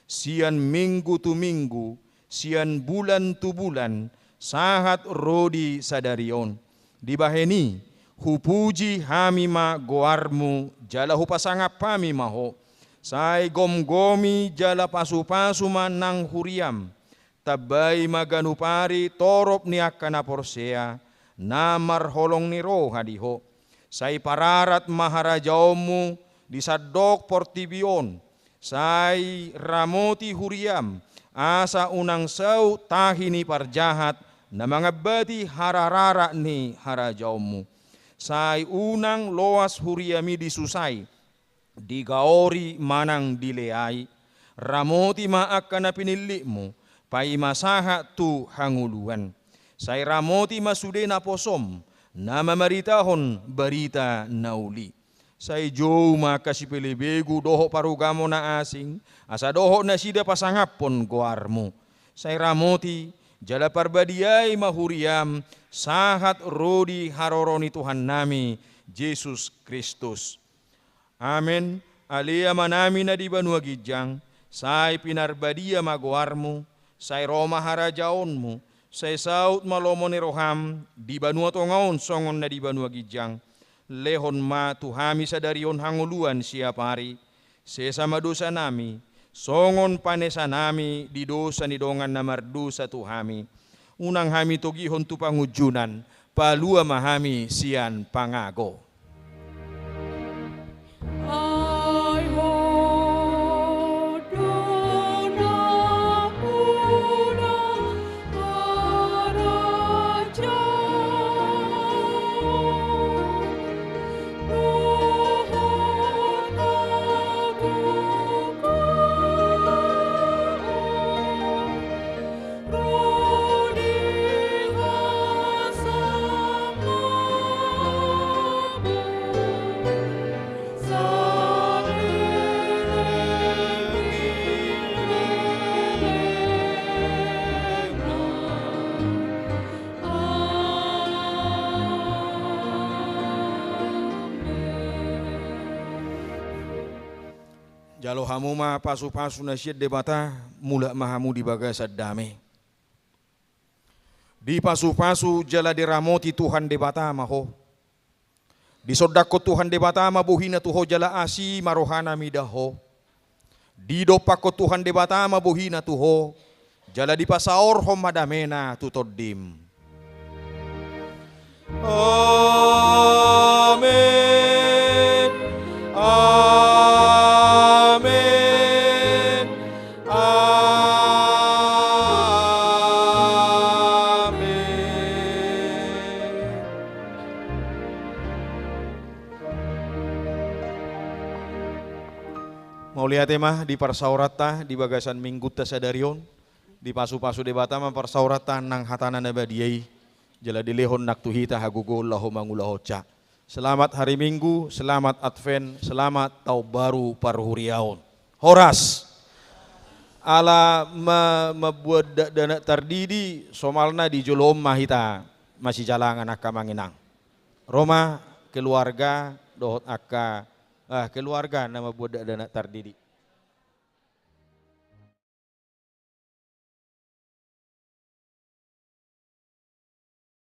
sian minggu tu minggu, sian bulan tu bulan, sahat ro di sadari on. Dibahen i, hupuji hami ma goarMu, jala hupasangap hami ma Ho. Sai gomgomi jala pasupasu ma nang huriaM. Tambai ma ganup ari torop ni angka na porsea, na marholong ni roha di Ho. Sai pararat ma harajaonMu di sandok portibi on. Sai ramoti huriaM, asa unang saut tahi ni parjahat, na mangambati harararat ni harajaonMu. Sai unang loas huriaMi disusai, digaori manang dileai. Ramoti ma angka na pinillitMu, paima sahat tu hangoluan. Sai ramoti ma sude naposom, na mamaritahon barita na uli. Sai jou ma angka sipelebegu dohot parugamo na asing, asa dohot nasida pasangaphon goarMu. Sai ramoti, jala parbadiai ma huriaM, sahat ro di haroro ni Tuhannami, Jesus Kristus. Amen. Ale Amanami na di banua ginjang, sai pinarbadia ma goarMu, sai ro ma harajaonMu, sai saut ma lomo ni rohaM, di banua tonga on songon na di banua ginjang. Lehon ma tu hami sadari on hangoluan siapari, sesa ma dosanami, songon panesanami di dosa ni dongan na mardosa tu hami. Unang hami togihon tu pangunjunan, palua ma hami sian pangago. Jalo hamu ma pasupasu na sian Debata, mulak ma hamu di bagasan dame. Dipasupasu jala diramoti Tuhan Debata ma ho. Disondangkon Tuhan Debata ma bohina tu ho jala asi ma rohana mida ho. Didompakkon Tuhan Debata ma bohina tu ho, jala dipasaorhon ma damena tu tondim. Amen. Amen. Amen. Mauliate ma di parsaoranta di bagasan minggunta sadari on, dipasupasu Debata ma parsaoranta nang hatana na badia i, jala dilehon nang tu hita hagogoon laho mangulahonsa. Selamat hari Minggu, selamat Advent, selamat taon baru parhuriaon. Horas. Ala ma-, mambuat dakdanak tardidi, somalna di jolo on ma hita masijalangan angka amang inang. Ro ma keluarga dohot angka, ah, keluarga na mambuat dakdanak tardidi.